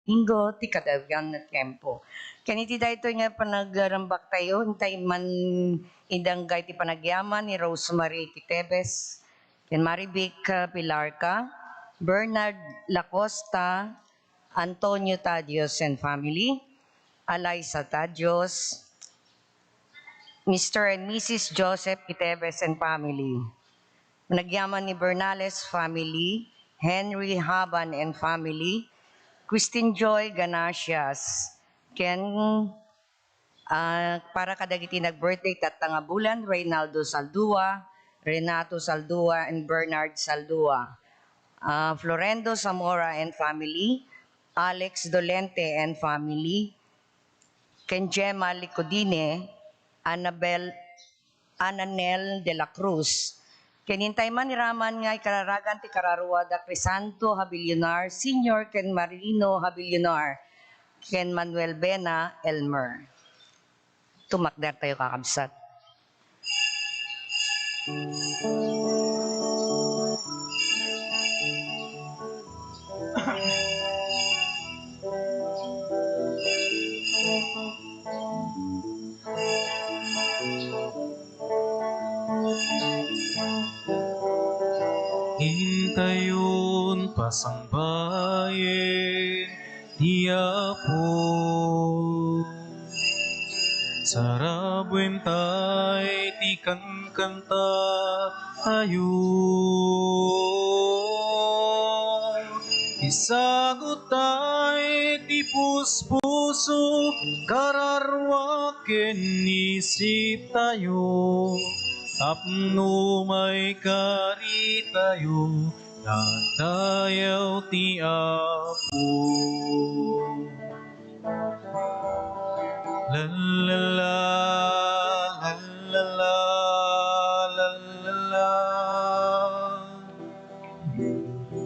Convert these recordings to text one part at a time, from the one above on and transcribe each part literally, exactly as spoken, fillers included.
Domingo ti kadayag nga tiempo. Ken iti daytoy nga panagrambaktayo, intay man idanggay ti panagyaman ni Rosemary Quitebes, ken Marivic, ah, Pilarca, Bernard Lacosta, Antonio Tadios and family, Eliza Tadios, Mister and Missus Joseph Quitebes and family. Nagyaman ni Bernales family, Henry Haban and family, Christine Joy Ganacias, ken, ah, para kadagiti nag-birthday tatta nga bulan, Reynaldo Saldua, Renato Saldua, and Bernard Saldua. Ah, Florendo Zamora and family, Alex Dolente and family, ken Gemma Licodine, Annabel, Ananel de la Cruz. Ken intay man iraman nga ikararagan ti kararua da Crisanto Habilionar Senior ken Marino Habilionar ken Manuel Bena Elmer. Tumakder tayo, kakabsat. Intayon pasangbayen ti Apo. Sarabuen tay ti kankanta tayo. Isagut tay ti puspuso, kararua ken isip tayo. Tapno maikari tayo, nagdayaw ti Apo. La, la, la, la, la, la, la, la.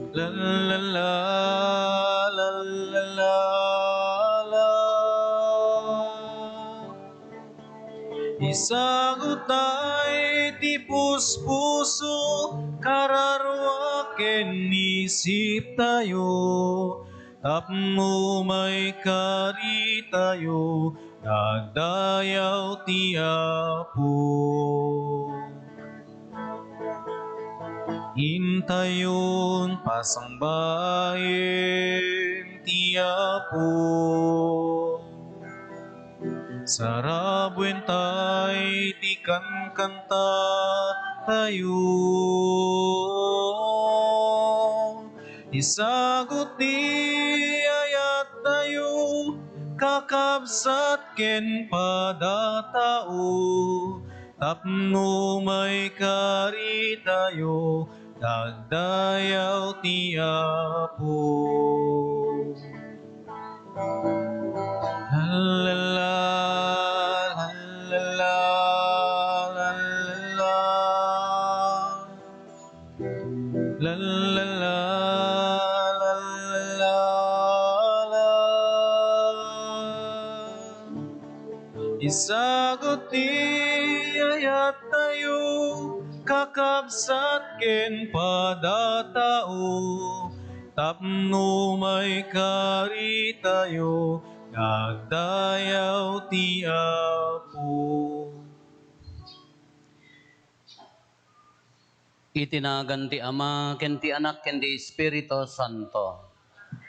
La, la, la, la, la, la, la. Isagut tay ti puspuso, kararua ken isip tayo, tapno maikari tayo, nagdayaw ti Apo. Intayon pasangbayen ti Apo. Sarabuen tay ti kankanta tayo. Isagut ti ayat tayo, kakabsat ken padatao, tapno maikari tayo, nagdayaw ti Apo. La, la, la, la, la, la, la. La, la, la, la, la, la. Isagut ti ayat tayo, kakabsat ken padatao, tapno maikari tayo, nagdayaw ti Apo. Iti nagan ti Ama, ken ti Anak, ken ti Espiritu Santo.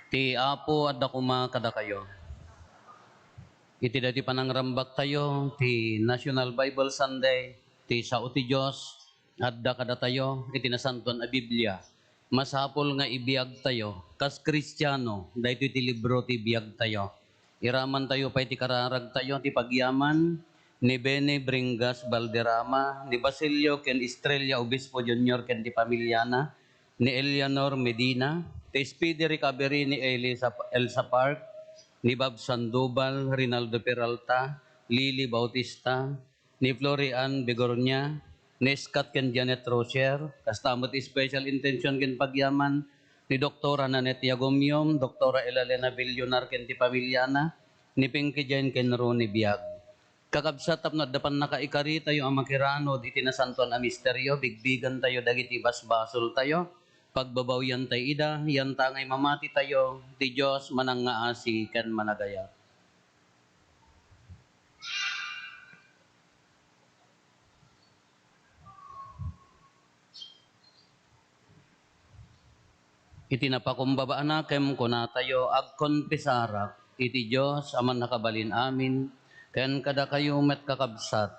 Ti Apo adda koma kadakayo. Iti daytoy panangrambaktayo, ti National Bible Sunday, ti sao ti Dios, adda kadatayo iti Nasantoan a Biblia. Masapul nga ibiagtayo, kas Kristiano, daytoy ti libro ti biagtayo. Iramantayo pay ti kararagtayo ti pagyaman ni Benny Bringas Valderrama, ni Basilio ken Estrella Obispo Junior ken ti pamiliana, ni Eleanor Medina, ti speedy recovery ni Elisa, Elsa Park, ni Bob Sandoval, Rinaldo Peralta, Lily Bautista, ni Florian Bigornia, ni Scott ken Janet Rocher, kasta met special intention ken pagyaman ni Doktora Nanette Yagomiom, Doktora Elalena Villonar ken ti pamiliana, ni Pinky Jane ken Ronnie Biag. Kakabsat, tapno adda pannakaikaritayo a makiranod iti nasantoan a misterio, bigbigantayo dagiti basbasoltayo. Pagbabawiantay ida, yanta ngay mamatitayo, ti Dios manangngaasi ken managayat. Iti napakumbabaanak ken kunatayo, agkonfesarak iti Dios a Mannakabalin-amin, ken kadakayo met, kakabsat,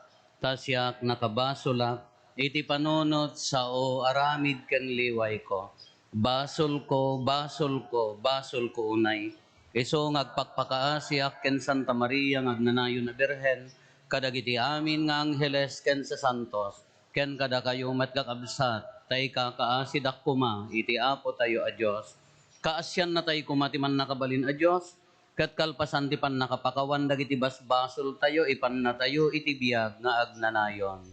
ta siak nakabasolak iti panunot, sao, aramid ken liwayko. Basolko, basolko, basolko unay. Isu nga agpakpakaasiak ken Santa Maria nga agnanayon a Birhen, kadagiti amin nga angheles ken sasantos, ken kadakayo met, kakabsat, ta ikakaasidak koma iti Apotayo a Dios. Kaasiannatay koma ti Mannakabalin a Dios, ket kalpasan ti pannakapakawan dagiti basbasoltayo, ipannatayo iti biag nga agnanayon.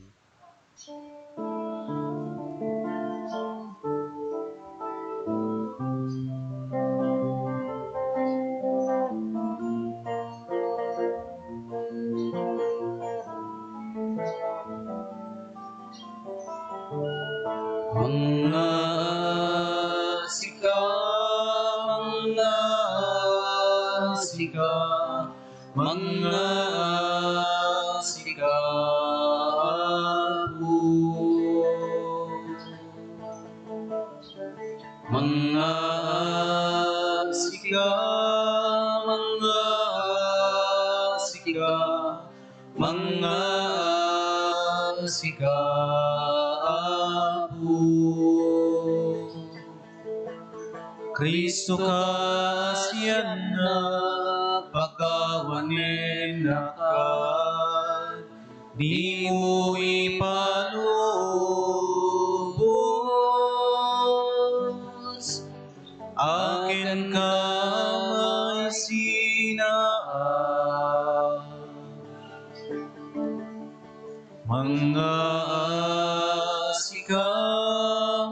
Mangngaasika, mangngaasika, mangngaasika, Apo. Mangngaasika, mangngaasika, mangngaasika, Apo. Cristo, kaasiannak, pakawanennaka, dimo ipalubos a kenka maisina. Mangngaasika,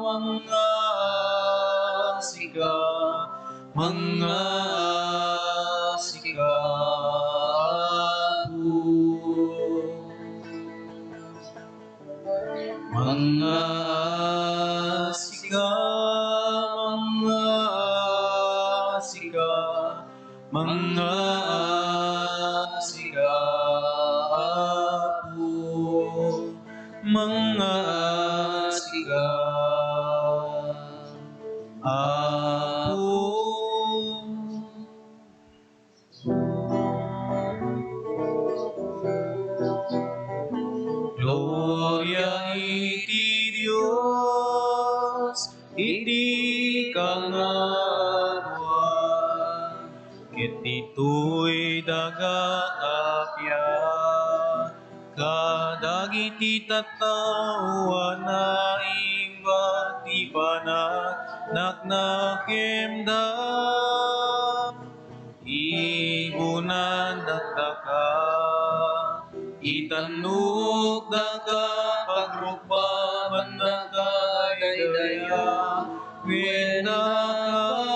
mangngaasika, mangngaasika, Apo. Mangngaasika, mangngaasika, mangngaasika, Apo. Mangngaasika, Apo. Gloria iti Dios iti kangaruan, ket ditoy daga tapia, kadagiti tattao a naimba ti panagnakenda. Ibunan daka, itannok daka, pagrukbaban daka, daydayaw ken daka,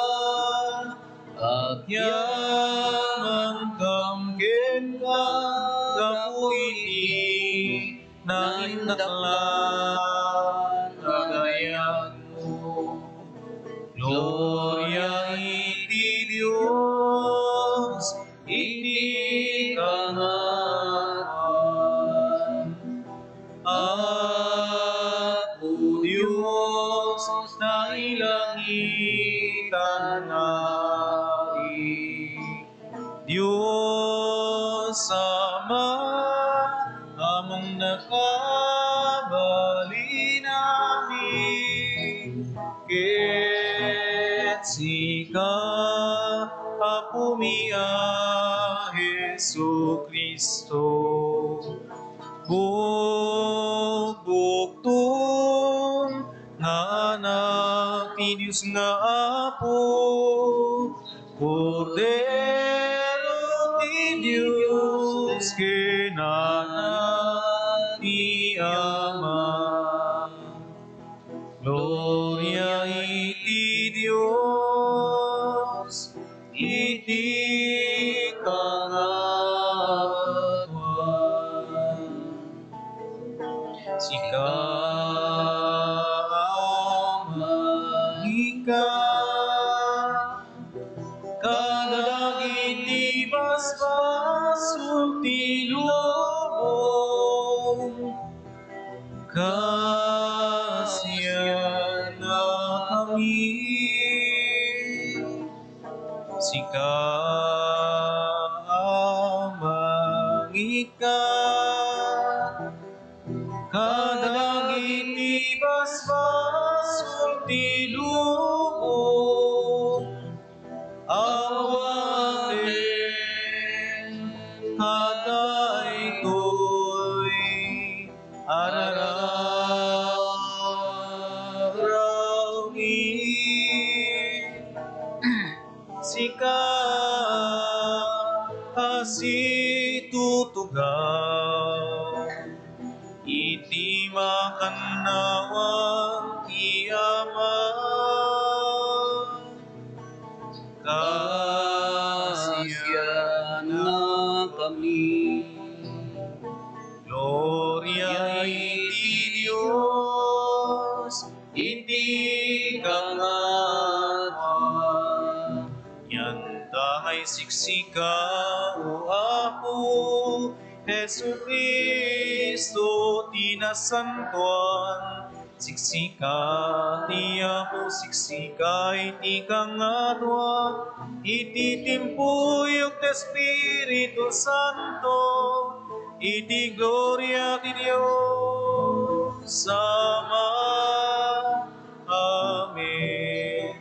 agyamankam kenka gapu iti naindaklan a dayagmo. Gloria iti Dios iti kangaruan. Apo Dios, nailangitan a Dios Ama, a mannakabalin amin, ket sika, Apomi a Jesu-Cristo, bugbugton nga Anak ti Dios nga Apo, Kordero ti Dios ken Anak ti Ama. Gloria iti Dios iti kangaruan. Sika, Ama, ti lubong, kasianakami. Sika a mangikkat kadagiti basbasol ti lubong, awaten kadaytoy a rararawmi. Sika a situtugaw iti makannawan ti Ama. Kasianakami. Gloria iti Dios iti kangatoan. Ania ta nga isiksika, O Apo Jesu-Cristo, ti nasantoan. Siksika ti Apo, siksika iti kangatoan, iti timpuyog ti Espiritu Santo, iti gloria ti Dios Ama. Amen.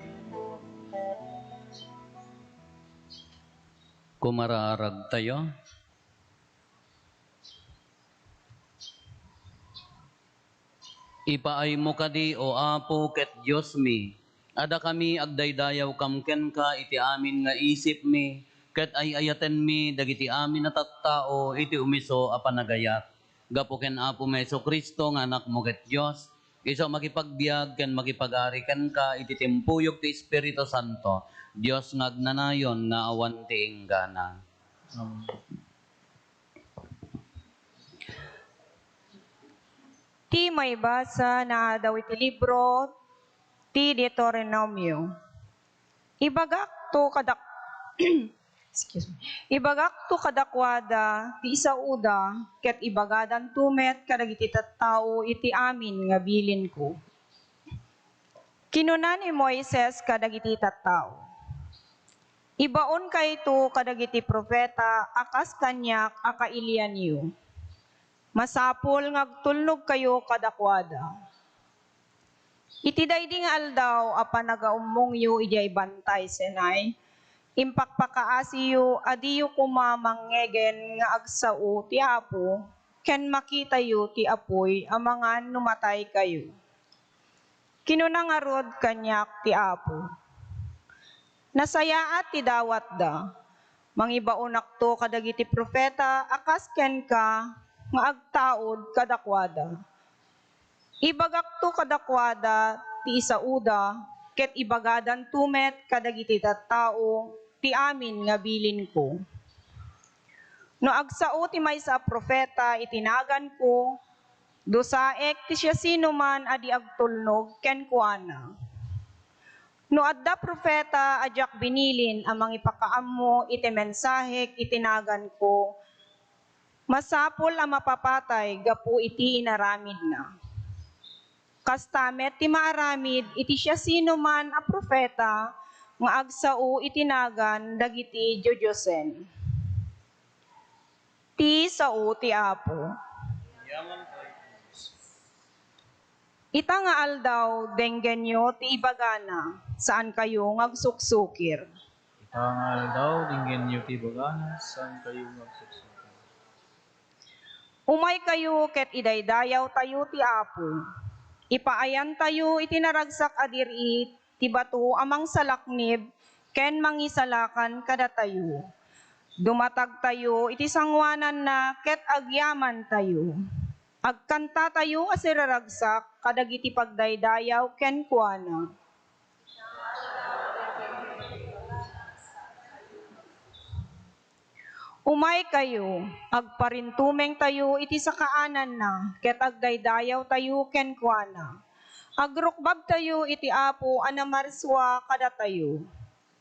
Kumaraaragtayo. Ipaaymo kadi, O Apo, ket Diosmi, a dakami agdaydayaw kam kenka iti amin nga isipmi, ket ay-ayatenmi dagiti amin a tattao iti umiso a panagayat. Gapu ken Apomi Jesu-Cristo nga Anakmo ket Dios, isu a makipagbiag ken makipagari kenka iti timpuyog ti Espiritu Santo, Dios nga agnanayon nga awan ti inggana. Amen. Ti maibasa naadaw iti libro ti Deuteronomio. Ibagakto kadak-, excuse me. Ibagakto kadakuada ti isaoda, ket ibagadanto met kadagiti tattao iti amin nga bilinko. Kinuna ni Moises kadagiti tattao, "Ibaonkayto kadagiti profeta a kas kaniak a kailianyo. Masapul nga agtulnogkayo kadakuada. Iti daydi nga aldaw a panagaummongyo idiay Bantay Sinai, impakpakaasiyo a diyo koma mangngegen nga agsao ti Apo ken makitayo ti apuy amangan no mataykayo." Kinuna ngarud kaniak ti Apo, "Nasayaat ti dawatda. Mangibaonakto kadagiti profeta a kas kenka nga agtaud kadakuada. Ibagakto kadakuada ti isaoda, ket ibagadanto met kadagiti tattao ti amin nga bilinko. No agsao ti maysa a profeta iti naganko, dusaek ti siasinoman a di agtulnog kenkuana. No adda profeta a diak binilin a mangipakaammo iti mensahek iti naganko, masapul a mapapatay gapu iti inaramidna. Kasta met ti maaramid iti siasinoman a profeta nga agsao iti nagan dagiti diodiosen." Ti sao ti Apo. Ita nga aldaw, denggenyo ti ibagana, saankayo nga agsuksukir. Ita nga aldaw, denggenyo ti ibagana, saankayo nga agsuksukir. Umaykayo ket idaydayawtayo ti Apo. Ipaayantayo iti naragsak a dir-i ti bato a mangsalaknib ken mangisalakan kadatayo. Dumatagtayo iti sangoananna ket agyamantayo. Agkantatayo a siraragsak kadagiti pagdaydayaw kenkuana. Umaykayo, agparintumengtayo iti sakaananna, ket agdaydayawtayo kenkuana. Agrukbabtayo iti Apo a namarsua kadatayo.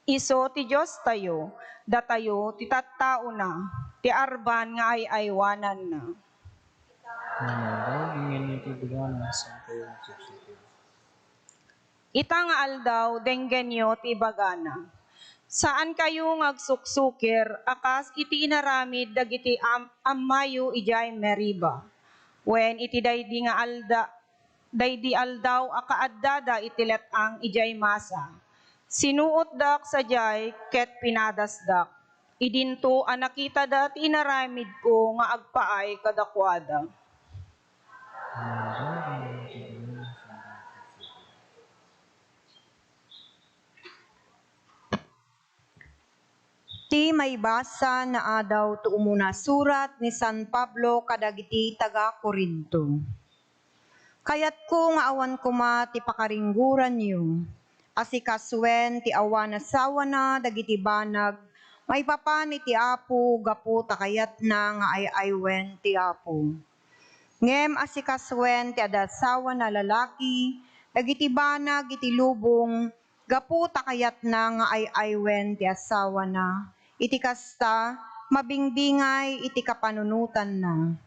Isu ti Diostayo, datayo ti tattaona, ti arban nga ay-aywananna. Nangawag ingen iti bugana, saan kayo agsuksukir? Ita nga aldaw, denggenyo ti ibagana. Saankayo nga agsuksukir a kas iti inaramid dagiti am-, ammayo idiay Meriba, wen iti daydi nga alda-, daydi aldaw a kaaddada iti let-ang idiay Masa. Sinuotdak sadiay ket pinadasdak. Idinto a nakitada ti inaramidko nga agpaay kadakuada. Ti maibasa nga adaw ti umuna surat ni San Pablo kadagiti taga-Corinto. Kayatko nga awan koma ti pakaringgoranyo, asikasoen ti awan asawana dagiti banag maipapan iti Apo gapu ta kayatna nga ay-aywen ti Apo. Ngem asikasoen ti adda asawana lalaki dagiti banag iti lubong gapu ta kayatna nga ay-aywen ti asawana. Iti kasta, mabingbingay iti kapanunotanna.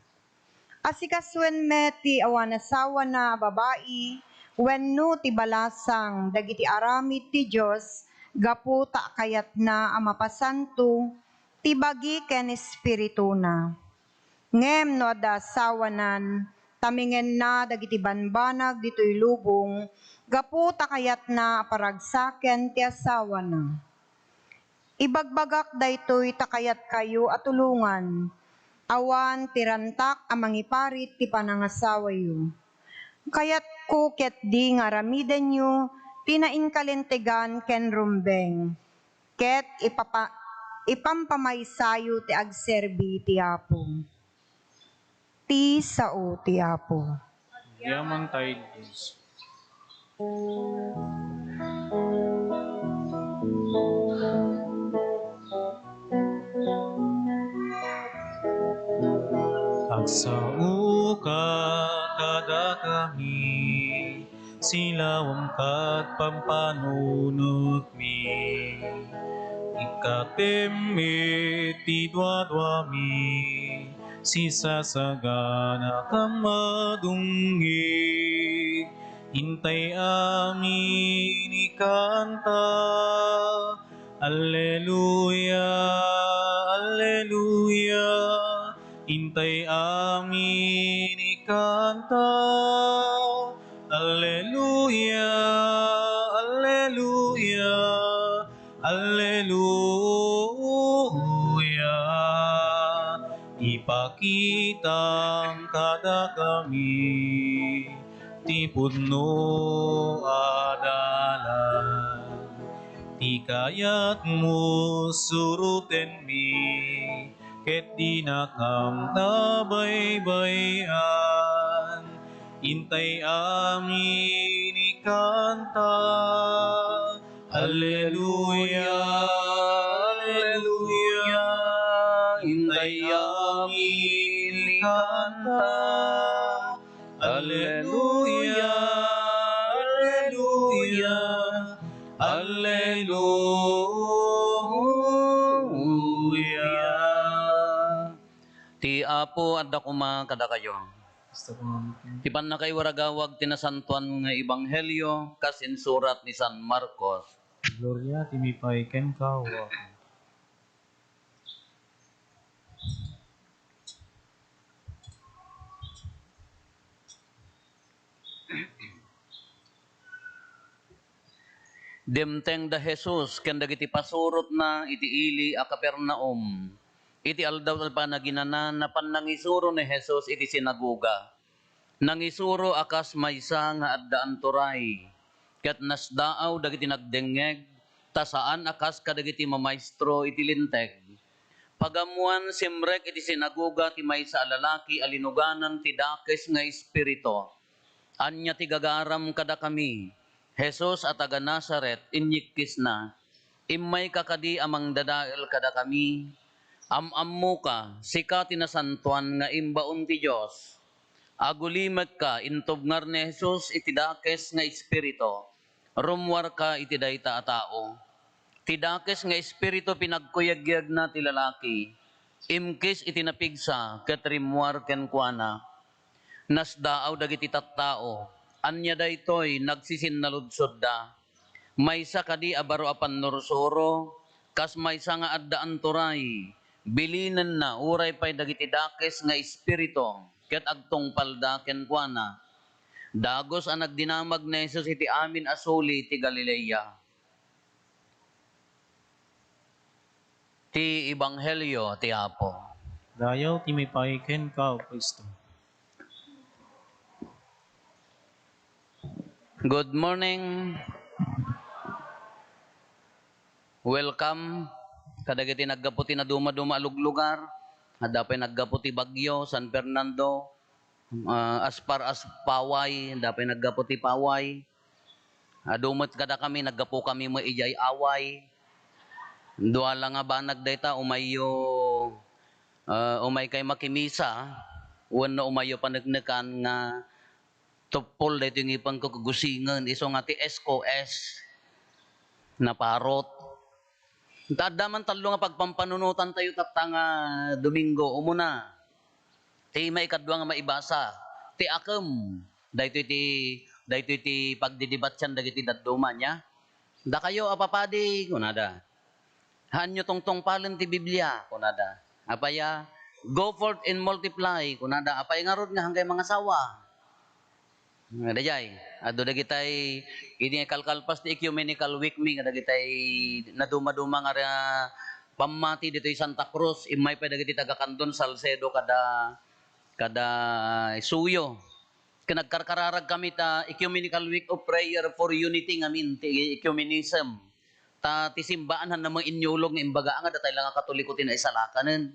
Asikasoen met ti awan asawana a babai wenno ti balasang dagiti aramid ti Dios gapu ta kayatna a mapasanto ti bagi ken espirituna. Ngem no adda asawanan, tamingenna dagiti banbanag ditoy lubong gapu ta kayatna a paragsaken ti asawana. Ibagbagak daytoy ta kayatkayo a tulongan. Awan ti rantak a mangiparit ti panangasawayo. Kayatko ketdi nga aramidenyo ti nainkalintegan ken rumbeng, ket ipapa-, ipampamaysayo ti agserbi ti Apo. Ti sao ti Apo. Yaman tayo, Diyos. Agsaoka kadakami, silawem ket pampanunotmi. Ikkatem met ti duaduami, sisasagana a madungngeg. Intay amin ikanta, Alleluia, Alleluia. Intay amin ikanta, Alleluia, Alleluia, Alleluia. Ipakitam kadakami ti pudno a dalan ti kayatmo surotenmi, ket dinakam nabaybay-an. Intay amin ikanta, Alleluia, Alleluia. Intay amin ikanta, Alleluia, Alleluia, Alleluia. Ti Apo adda koma kadakayo. Basta koma. Ti pannakaiwaragawag ti nasantoan nga ebanghelio kas insurat ni San Marcos. Gloria ti mipay kenka, O Apo. Dimteng da Jesus ken dagiti pasurotna iti ili a Capernaum. Iti aldaw ti Panaginana, napan nangisuro ni Jesus iti sinagoga. Nangisuro a kas maysa nga adda anturay, ket nasdaaw dagiti nagdengngeg, ta saan a kas kadagiti mamaestro iti Linteg. Pagammoan, simrek iti sinagoga ti maysa a lalaki a linuganan ti dakes nga espiritu. Ania ti gagaram kadakami, Jesus a taga-Nazaret? Inyikkisna. Immayka kadi a mangdadael kadakami? Am-ammoka, sika ti nasantoan nga imbaon ti Dios. Agulimekka, intubngar ni Jesus iti dakes nga espiritu. Rummuarka iti dayta a tao. Ti dakes nga espiritu pinagkuyagyagna ti lalaki, imkis iti napigsa ket rimmuar kenkuana. Nasdaaw dagiti tattao. Ania daytoy? Nagsisinnaludsoda. Maysa kadi a baro a pannursuro, kas maysa nga adda anturay, bilinenna uray pay dagiti dakes nga espiritu, ket agtungpalda kenkuana. Dagus a nagdinamag ni Jesus iti amin a suli ti Galilea. Ti Ebanghelio ti Apo. Dayaw ti maipaay kenka, O Cristo. Good morning. Welcome kadagiti naggapu ti nadumaduma a luglugar. Adda pay naggapu ti bagyo, San Fernando, ah, as far as Paway, adda pay naggapu ti Paway. Adu met kadakami, naggapu kami met idiay Away. Dua la nga banag dayta, umayyo, ah, umaykay makimisa, wenno umayyo paneknekan nga tuppol daytoy ngipenko ket gusingen, isu nga ti S K S, naparot. Ta adda man tallo nga pagpampanunotantayo tatta nga Domingo. Umuna, ti maikadua nga maibasa, ti akem. Daytoy ti, daytoy ti pagdidibatian dagiti dadduma, nia? "Dakayo a papadi," kunada. "Haanyo tungtungpalen ti Biblia," kunada. Apay a, "Go forth and multiply," kunada. Apay ngarud nga hangkay mangasawa? Nga dayjay, adu dagitay, idi kalkalpas ti Ecumenical Week mi, nga dagitay nadumaduma nga ra-, pammati ditoy Santa Cruz, immay pay dagiti taga Candon, Salcedo, kada, kada Suyo. Ken nagkarkararag kami ta Ecumenical Week of Prayer for Unity ngamin ti ecumenism. Ta ti simbaan, haanna met inyulog nga imbaga nga datay la nga Katoliko ti naisalakan.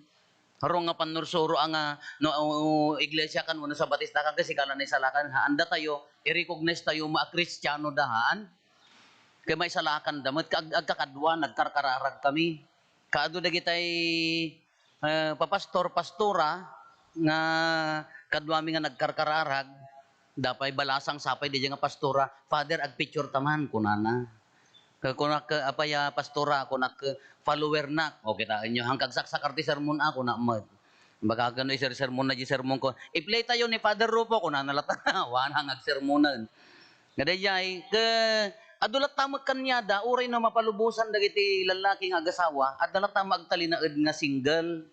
Harong nga pannursuro a nga no, o, iglesia kan wenno Sabatista kan, ket sika la naisalakan. Haan, datayo, i-recognize tayo met a Kristiano da, haan. Ket maisalakan da met, ag-, agkakadua, nagkarkararag kami. Kaadu dagitay, eh, papastor, pastora, nga kaduami nga nagkarkararag, dapay balasang sapay daydiay nga pastora, "Father, agpicture ta man," kunana. Kunak, "Apay a, pastora?" Kunak, "Follower nak." O, kitaenyo, hangkagsaksakar ti sermon a, kunak met. Baka ken no isersermon na di sermon ko, "I-play tayo ni Father Rufo," kunana latta. Wana nga agsermonen. Nga dayjay, ke, adu latta met kaniada, uray no mapalubosan dagiti lallaki nga agasawa, adda latta met agtalinaed nga single.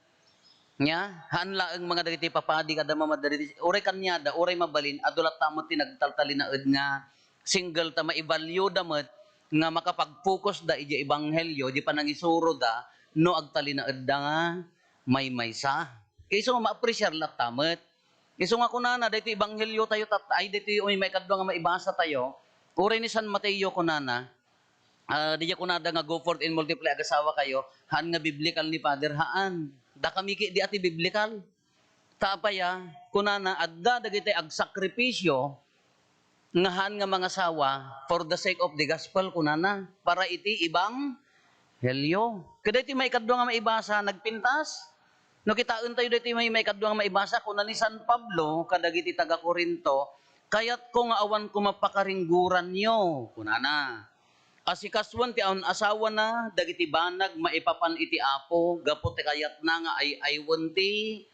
Nia, haan laeng nga dagiti papadi kada mamadda ditoy, uray kaniada, uray mabalin, adu latta met ti nagtaltalinaed nga single ta maibalyoda met nga makapag-focusda idiay ebanghelio, idiay panangisuroda, no agtalinaedda nga maymaysa. Kayso nga ma-appreciar latta met. Isu nga kunana, daytoy ebanghelio tayo tat-, ay, daytoy maikadua nga maibasa tayo. Uray ni San Mateo kunana, ah, daydiay kunada nga, "Go forth and multiply, agasawa kayo." Haan nga biblical ni Father, haan. Dakami ketdi a ti biblical. Ta apay a, kunana, adda dagiti agsakripisio nga haan nga mangasawa for the sake of the gospel, kunana, para iti ebanghelio. Ket daytoy maikadua nga maibasa, nagpintas. No kitaentayo daytoy may, maikadua nga maibasa, kuna ni San Pablo kadagiti taga-Corinto, "Kayatko nga awan koma pakaringgoranyo," kunana. "Asikasuen ti awan asawana dagiti banag maipapan iti Apo, gapu ti kayatna nga ay-aywen ti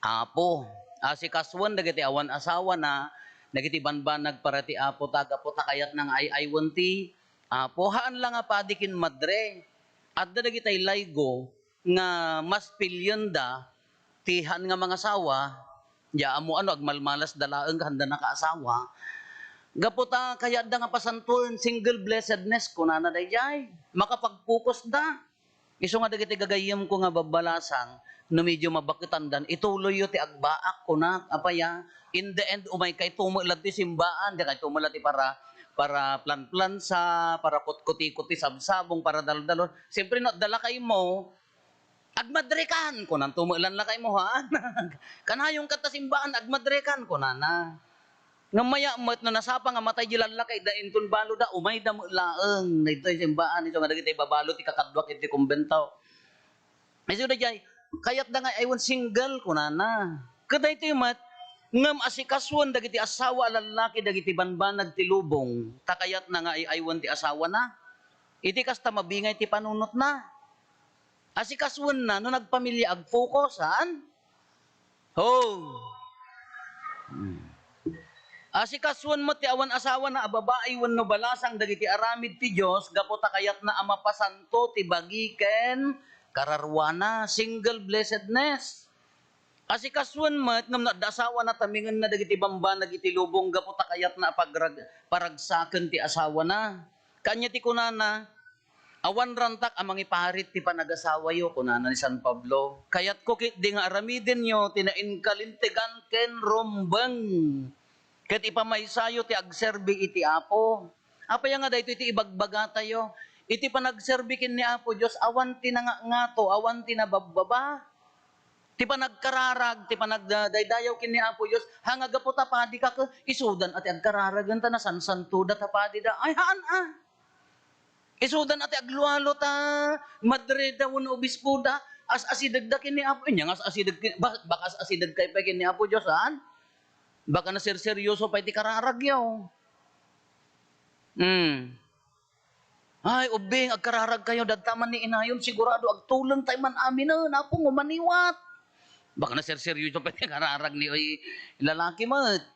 Apo." Asikasuen dagiti awan asawana dagiti banbanag para ti Apo ta, gapu ta kayatna nga ay-aywen ti Apo. Haan la nga padi ken madre. Adda dagitay laygo nga mas pilienda ti haan nga mangasawa, ya, ammo ano, agmalmalasda laeng, haanda nakaasawa. Gapu ta kayatda nga pasantoen, single blessedness, kunana dayjay. Makapag-focusda. Isu nga dagiti gagayyemko nga babbalasang, no medyo mabaketandan, ituloyyo ti agbaak, kunak, apay a, in the end, umaykayto met la ti simbaan, diakayto met la ti para, para planplansa, para kutkutikot ti sabsabong, para daldalon. Siyempre, no, adda lakaymo, "Agmadrekan," kunanto met lan lakaymo, ha? "Kanayon kadta simbaan, agmadrekan," kunana. Ngem mayat met no nasapa nga matay di lallaki, da inton balo da, umayda met laeng. Daytoy simbaan, isu nga dagiti babalo ti kakadua iti kumbento. Isu dayjay, kayatda nga ay-aywen single, kunana. Ket daytoy met, ngem asikasuen dagiti asawa a lallaki dagiti banbanag ti lubong, ta kayatna nga ay-aywen ti asawana. Iti kasta, mabingay ti panunotna. Asikasuenna no nagpamilia, agfocus, haan? Oh. Hmm. Asikasuen met ti awan asawana a babai wenno balasang dagiti aramid ti Dios gapu ta kayatna a mapasanto ti bagi ken kararuana, single blessedness. Asikasuen met ngem no adda asawana, tamingenna dagiti bambanag iti lubong gapu ta kayatna a pagrag-, paragsaken ti asawana. Ket ania ti kunana? "Awan rantak a mangiparit ti panagasawayo," kunana ni San Pablo. "Kayatko ketdi nga aramidenyo ti nainkalintegan ken rumbeng, ket ipamaysayo ti agserbi iti Apo." Apay nga daytoy ti ibagbagatayo? Iti panagserbi ken ni Apo Dios, awan ti nangangato, awan ti nababbaba. Ti panagkararag, ti panagdaydayaw ken ni Apo Dios, ha nga gapu ta padi ka, ke, isudan a ti agkararagen ta nasansantoda ta padida. Ay, haan a. Isudan a ti aglualo ta madre da wenno obispo da, as-asideg da ken ni Apo. Ania nga as-asideg ken, ba-, baka as-asideg kay pay ken ni Apo Dios, haan? Baka naserseryoso pay ti kararagyo. Hmm. Ay, ubbing, agkararag kayo, dadta man ni inayon, sigurado agtuleng tay man aminen, Apo, nga umaniwat. Baka naserseryoso pay ti kararag ni, oy, lalaki met.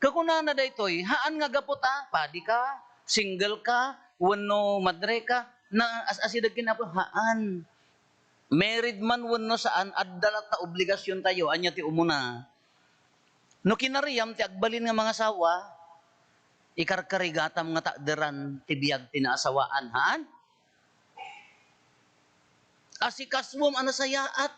Kakunana daytoy, haan nga gapu ta, padi ka, single ka, wenno madre ka, na as-asideg ken Apo, haan. Married man wenno saan, adda latta obligasion tayo. Ania ti umuna? No kinariam ti agbalin nga mangasawa, ikarkarigatam nga takderan ti biag ti naasawaan, haan? Asikasuem a nasayaat.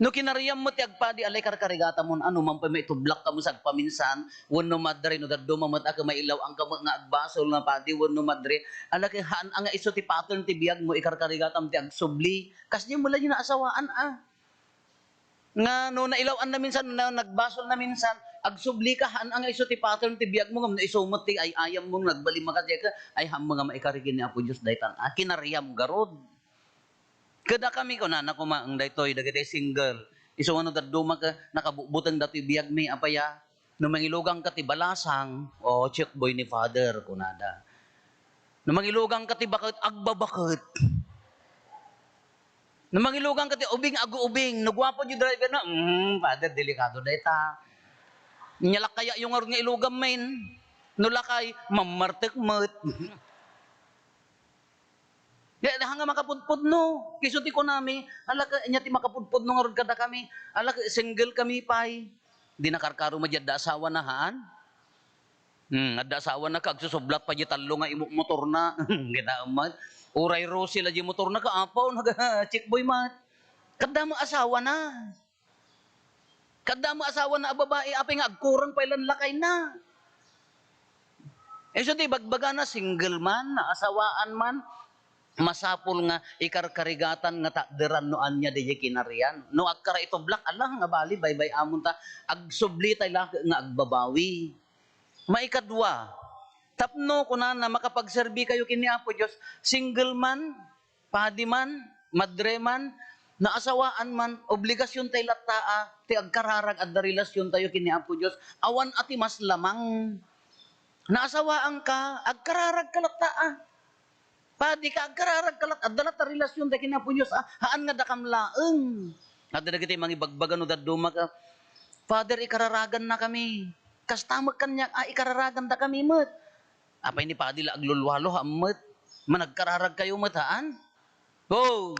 No kinariam met ti agpadi, ala, ikarkarigatam, ano man pay maitublak kamo sa agpaminsan, wenno madre, no dadduma met a ke, mailaw-an kamo nga agbasol nga padi wenno madre, ala, ke, haan a nga isu ti pattern ti biag mo, ikarkarigatam ti agsubli. Kasdiay met la diay naasawaan a. Nga no nailaw-an na minsan, na nagbasol na minsan, agsubli ka, haan a nga isu ti pattern ti biag mo, ngem no isu met ti ay-ayam mo, nagbalin ka kadi, ay, haan mo nga maikari ken ni Apo Dios daytan a kinariam garud. Kadakami, kunana koma, eng, daytoy, dagiti single. Isu nga no dadduma ke, nakabutbuteng datoy biag mi, apay a? No mangilugang ka ti balasang, "O, check boy ni Father," kunada. No mangilugang ka ti baket, agbabaket. No mangilugang ka ti ubing, aguubing. No guapo ti driver na, "Mm, Father, delikado dayta." Nya, lakayyo ngarud nga ilugam men. No lakay, mammartek met. Di, di, haan nga makapudpudno. Isu ti kunami, ala, ke, ania ti makapudpudno ngarud kadakami? Ala, ke, single kami pay. Di nakarkaro met diay adda asawana, haan? Hmm, adda asawana, ke, agsusublat pay diay tallo nga imo motorna. Kitaem met. Uray Rosie la diay motorna, ke, apo, naga-check boy met. Ket adda met asawana. Ket adda met asawana a babai, apay nga agkurang pay lan lakayna. Isu ti ibagbagana, single man, naasawaan man, masapul nga ikarkarigatan nga takderan no ania diay kinarian. No agkaraitublak, ala nga bali, baybay-amon ta, agsubli tay la ke nga agbabawi. Maikadua, tapno kunana, makapagserbi kayo ken ni Apo Dios, single man, padi man, madre man, naasawaan man, obligasion tay latta a ti agkararag, adda relasion tayo ken ni Apo Dios. Awan a ti mas lamang. Naasawaan ka, agkararag ka latta a. Padi ka, agkararag ka lat-, adda latta relasion tayo ken ni Apo Dios a. Haan nga dakam laeng. Adda dagiti mangibagbaga no dadduma ka, "Father, ikararagan na kami." Kasta met kaniak a, ikararagan da kami met. Apay ni padi la aglulualo, haan met. Managkararag kayo met, haan? Go!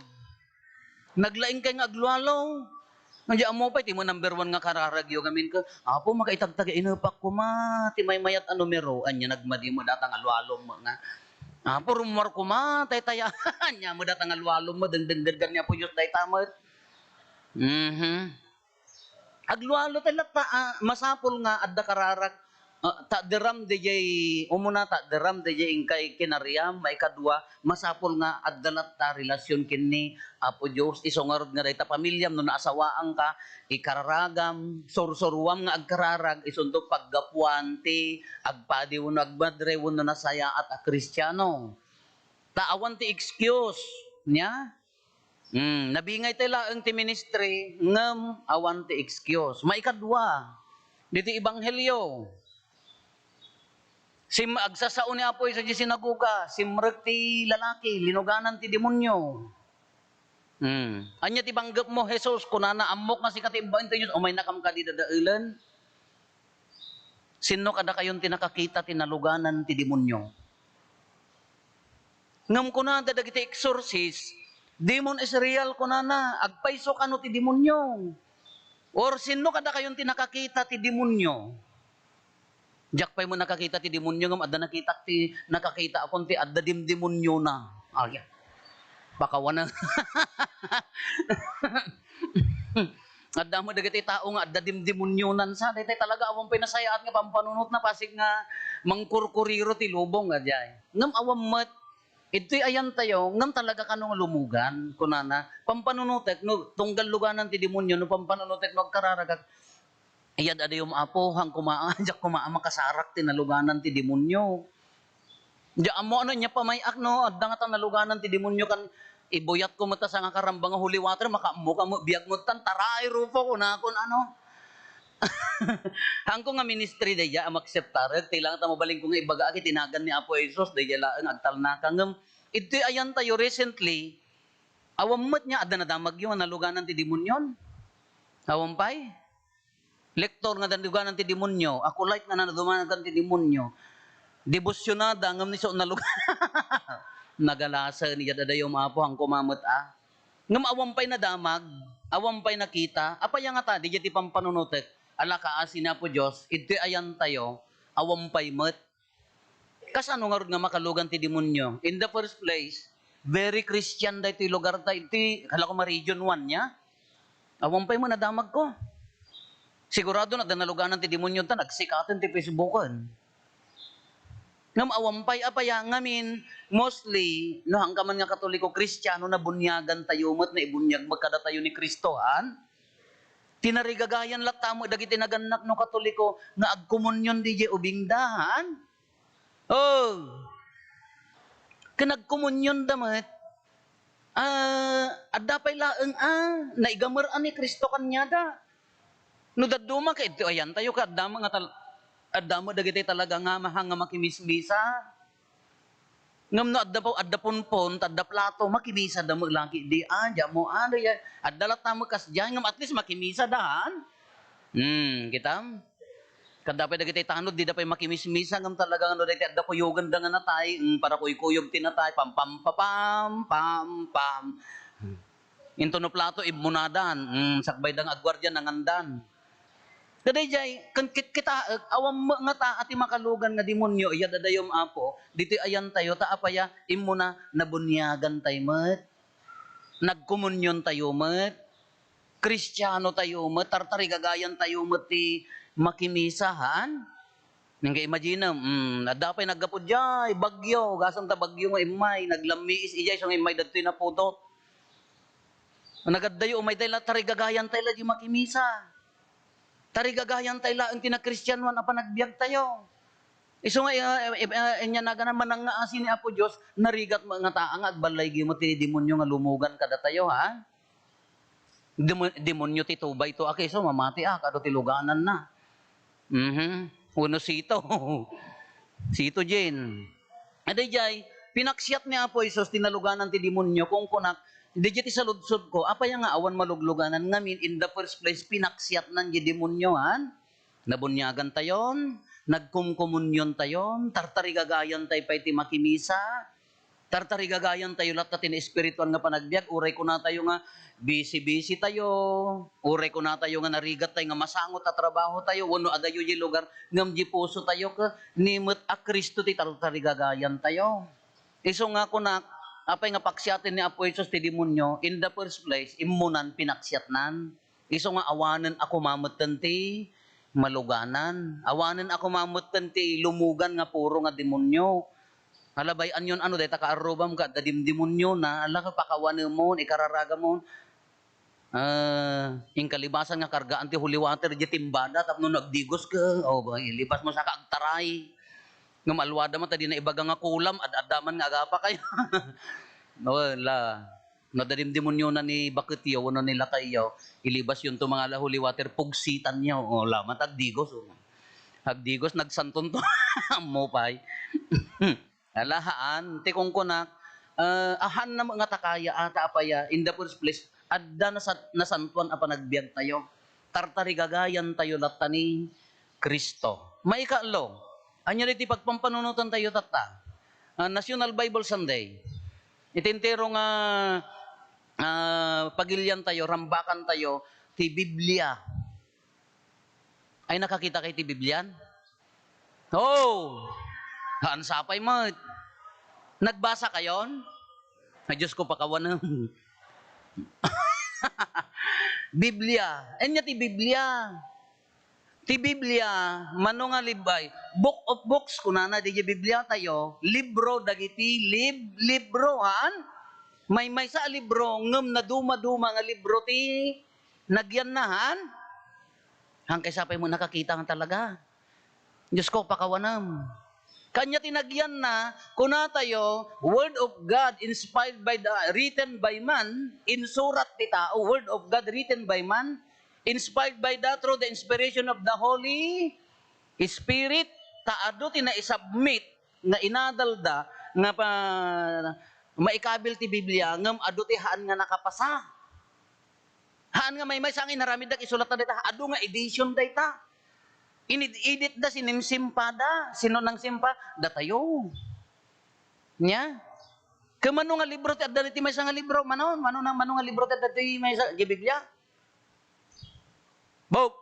Naglaing kay nga aglualo. Nga di ammo pay, ti mo number one nga kararagyo ngamin ka, "Apo, makaitagtag inepak koma ti maymayat a numero." Anya nagmadi mo data nga lualom mo nga, "Apo, rummuar koma, taytaya." Anya mo data nga lualom mo, dengdengded gani Apo Dios dayta met. Mhm. Aglualo tay latta, ah, masapul nga adda kararag, ah, takderam dayjay umuna, takderam dayjay inkay kinariam, maikadua, masapul nga adda latta relasion kenni Apo Dios. Isu ngarud nga dayta pamiliam no naasawaanka, ikararagam, sursuruam nga agkararag, isunto paggapuan ti agpadi wenno agmadre wenno nasayaat a Kristiano. Ta awan ti excuse, nia? Hmm, nabingay tay laeng ti ministry, ngem awan ti excuse. Maikadua, diti ebanghelio. Sim-, agsasao ni Apo Jesus idiay sinagoga, simrek ti lalaki, linuganan ti demonio. Hmm. Ania ti panggepmo, Jesus? Kunana, "Ammok nga sika ti imbaen ti Dios, umaynakam kadi dadaelen." Sinno kadakayon ti nakakita ti naluganan ti demonio? Ngem kunada dagiti exorcist, "Demon is real," kunana, "agpayso kano ti demonio." Or sinno kadakayon ti nakakita ti demonio? Diak pay met nakakita ti demonio, ngem adda nakitak ti nakakitaakon ti adda dimdemoniona. Ay, pakawana. Adda met dagiti tao nga adda dimdemonionan sa, daytoy talaga awan pay nasayaat nga pampanunotna, pasig nga mangkurkuriro ti lubong, adiay. Ngem awan met, itoy ayantayo, ngem talaga kano nga lumugan, kunana, pampanunotek, no, tunggal luganan ti demonio, no, pampanunotek, no, agkararagak, Iyad-adayom, Apo, han koma, diak koma a makasarak ti naluganan ti demonio. Diak ammo no ania pamay-ak no adda ngata naluganan ti demonio ken ibuyatko met ta sanga karamba nga holy water, makaammoka met biag met tan, "Taray, Rufo," kunakon, ano. Hanko nga ministry daydiay a maakseptarek, ti lang ta mabalinko nga ibagaak iti nagan ni Apo Jesus, daydiay laeng agtalnaka. Ngem, iti ayantayo recently, awan met nia adda nadamagyo nga naluganan ti demonion? Awan pay? Lektor nga naluganan ti demonio, acolyte nga naluganan ti demonio, debosyonada ngem ni isu naluganan. Nagalasen, iyad-adayom, Apo, han koma met a. Ngem awan pay nadamag, awan pay nakita. Apay a ngata, daydiay ti pampanunotek, ala kaasi ni Apo Dios, iti ayantayo, awan pay met. Kasano ngarud nga makalugan ti demonio? In the first place, very Christian daytoy lugar ta, iti, kala ko ma-region one nia. Awan pay met nadamagko. Sigurado no adda naluganan ti demonio ta nagsikaten ti Facebooken. Ngem awan pay, apay a, ngamin, mostly, no, han ka man nga Katoliko, Kristiano, nabuniagan tayo met, naibuniag met kadatayo ni Cristo, han? Ti narigagayan latta met dagiti nagannak no Katoliko nga agkomunion diay ubingda, han? Oh. Ken agkomunionda met, ah, adda pay laeng a naigamer a ni Cristo kaniada. No dadduma ket iti ayantayo ket adda met nga tal-, adda met dagiti talaga nga mahang nga makimismisa. Ngem no adda pa, adda punpon, ta adda plato, makimisada met lagi di, ah, diak ammo, ah, diay, adda latta met kasdiay, ngem at least makimisada, han? Hmm, kitam? Kadda pay dagiti tanod, dida pay makimismisa, ngem talaga, ano, daytoy adda kuyogenda nga natay, mm, para kuykuyog ti natay, pam, pam, pa, pam, pam, pam. Into no plato, immunadan, mm, sakbayda nga agguardia, nangandan. Kadaydiay, ken kit-, kitaek, awan met ngata a ti makalugan nga demonio, iyad-adayom, Apo, ditoy ayantayo, ta apay a, immuna, nabuniagan tayo met, nagkomunion tayo met, Kristiano tayo met, tartarigagayan tayo met ti makimisa, han? Nang ka-imagine, mm, adda pay naggapu diay, bagyo, gasam ta bagyo nga immay, naglammiis idiay, so nga immay dadtoy napudot. Nagaddayo, umay tayo la, tarigagayan tayo la di makimisa. Tarigagayan tayo laeng ti nakristianoan a panagbiag tayo. Isu nga, eh, eh, eh, inya nagana manang nga asi ni Apo Dios, narigat met ngata nga agballaygi met ti demonio nga lumugan kadatayo, ha? Demo-, demonio ti two by two a keso, mamati a, kado ti lugananna. Mhm. Wenno sito. Sito, Jane. Adaydiay, pinaksiat ni Apo Jesus ti naluganan ti demonio. Kunkunak, daydiay ti saludsodko, apay nga awan malugluganan ngamin, in the first place, pinaksiatnan di demonio, han? Nabuniagan tayon, nagkumkomunion tayon, tartarigagayan tayo pay ti makimisa, tartarigagayan tayo latta ti naespirituan nga panagbiag, uray kuna tayo nga busy-busy tayo, uray kuna tayo nga narigat tayo nga masangot a trabaho tayo, wenno adayo di lugar, ngem di puso tayo ket ni met a Cristo ti tartarigagayan tayo. Isu nga kunak, apay nga paksiaten ni Apo Jesus ti demonio, in the first place, immunan pinaksiatnan. Isu nga awanen a kumametten ti maluganan. Awanen a kumametten ti lumugan nga puro nga demonio. Alabay-anyon ano, dayta kaarrubam ket adda dimdemoniona, ala, pakawanemon, ikararagamon. Ah, inkalibasan nga kargaan ti holy water, di timbada, tapno nagdigos ka, o, ilibas mo sa kaagtaray. Ngem alwada man, ta di na ibaga nga kulam, ad-adda man nga agapakayo. No, la. No, adda dimdemoniona ni baketyo, wenno ni lakayyo, ilibas yun to mga la holy water, pugsitan nyo. O, la, matagdigos, o. Agdigos, nagsanton to. Ammo pay. Ala, haan. Ti kunkunak, ah, ahanna met nga takaya, ata apaya, in the first place, adda nasa-, nasantuan a panagbiagtayo. Tartarigagayantayo latta ni Cristo. Maikatlo, ania daytoy pagpampanunotantayo tatta? Ah, National Bible Sunday. Iti entero nga, ah, pagiliantayo, rambakantayo, ti Biblia. Ay, nakakita kayo ti Biblian? Oh! Haan sapay met. Nagbasa kayon? Ay, Diyos ko, pakawanem. Biblia. Ania ti Biblia? Ti Biblia, mano nga libbay? Book of books, kunana, di Biblia tayo, libro dagiti lib-, libro, haan? Maymaysa a libro, ngem naduma-duma nga libro ti nagyanna, haan? Haan kay sapay mo nakakita nga talaga. Diyos ko, pakawanem. Kanya ti nagyanna, kuna tayo, Word of God inspired by the, written by man, insurat ti tao, Word of God written by man, inspired by the, through the inspiration of the Holy Spirit, ta adu ti naisubmit nga inadalda nga pa, maikabil ti Biblia, ngem adu ti haan nga nakapasa. Haan nga maymaysa nga inaramidda ket isulatna dayta, adu nga edition dayta. Inid-iditda, sinimsimpada. Sino nangsimpa? Datayo. Nia? Ket mano nga libro ti adda iti maysa nga libro? Mano, mano na, mano nga libro ti adda iti maysa, iti Biblia? Book.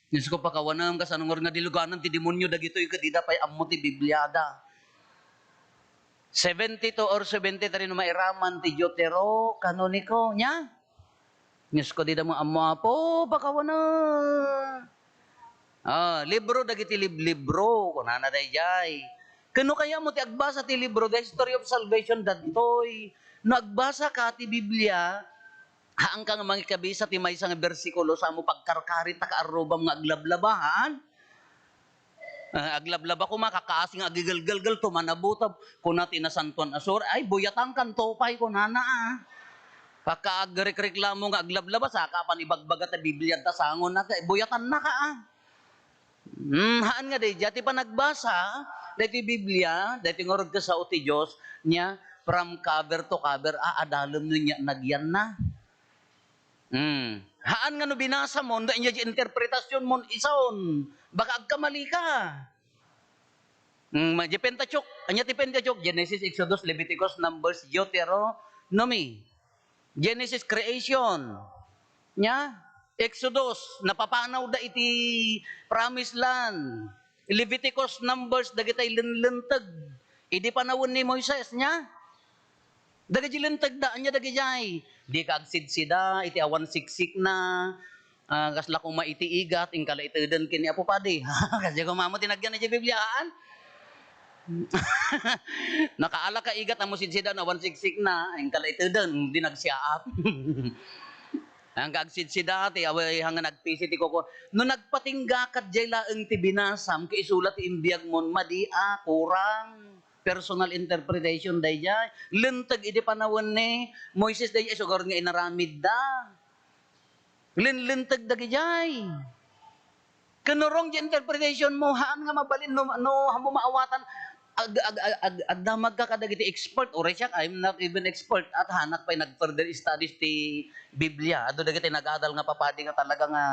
Diyos ko, pakawanem, kasano ngarud nga diluganan ti demonyo dagitoy ket dida pay ammo ti Bibliada. Seventy-two or seventy-three no mairaman ti Deuterocanonico, nia? Diyos ko, dida mo ammo, Apo, pakawanem. Ah, libro dagiti liblibro, kunana daydiay. Ket no kayatmo ti agbasa ti libro, The History of Salvation, dagitoy. No agbasa ka ti Biblia, haanka nga mangikabisa ti maysa nga bersikulo, samo pagkarkarit ta kaarrubam nga aglablaba, haan? Ah, aglablaba koma, kakaasi nga agigelgelgel, tumanabutab, kuna ti Nasantoan a Surat, ay, buyatankan to pay, kunana, ah. Pagka agrekreklamo nga aglablaba, saka pan ibagbaga ta Biblia ta sangon na, buyatanna ka, ah. Hmm, haan nga daydiay ti panagbasa, daytoy Biblia, daytoy nga urod kasao ti Dios, nia, from cover to cover, ah, adalem no nia nagyanna. Hmm. Haan nga no binasa mo, no ania di interpretasyon mo, isaon, baka agkamali ka. Hmm, ma-, di Pentateuch, ania ti Pentateuch? Genesis, Exodus, Leviticus, Numbers, Deuteronomy. Genesis, creation. Nia? Exodus, napapanawda iti promised land. Leviticus, Numbers, dagitay lenlenteg idi panawen ni Moises, nia? Dagiti lentegda, ania dagidiay? Dika agsidsida iti awan siksikna, ah, kasla koma iti igat, inka la iteden ken ni Apo Padi. Kasdiay koma ammo ti nagyan iti Biblia, haan? Nakaala ka igat ammo sidsida no awan siksikna, inka la iteden, di nagsiaat. Inka agsidsida, ti awan nga nagpisi ti kuko. No nagpatingga ka, diay laeng ti binasam, ket isu la ti imbiagmon, madi a, kurang. Personal interpretation daydiay. Linteg idi panawen ni Moises daydiay, isu ngarud nga inaramidda. Linlinteg dagidiay. Ken no wrong di interpretation mo, haan nga mabalin no, no, ammo maawatan, ag-, ag-, ag-, ag-, agdamagka kadagiti expert. Uray siak, I'm not even expert. At haanak pay nag-further studies ti Biblia. Adu dagiti nagadal nga papadi nga talaga nga,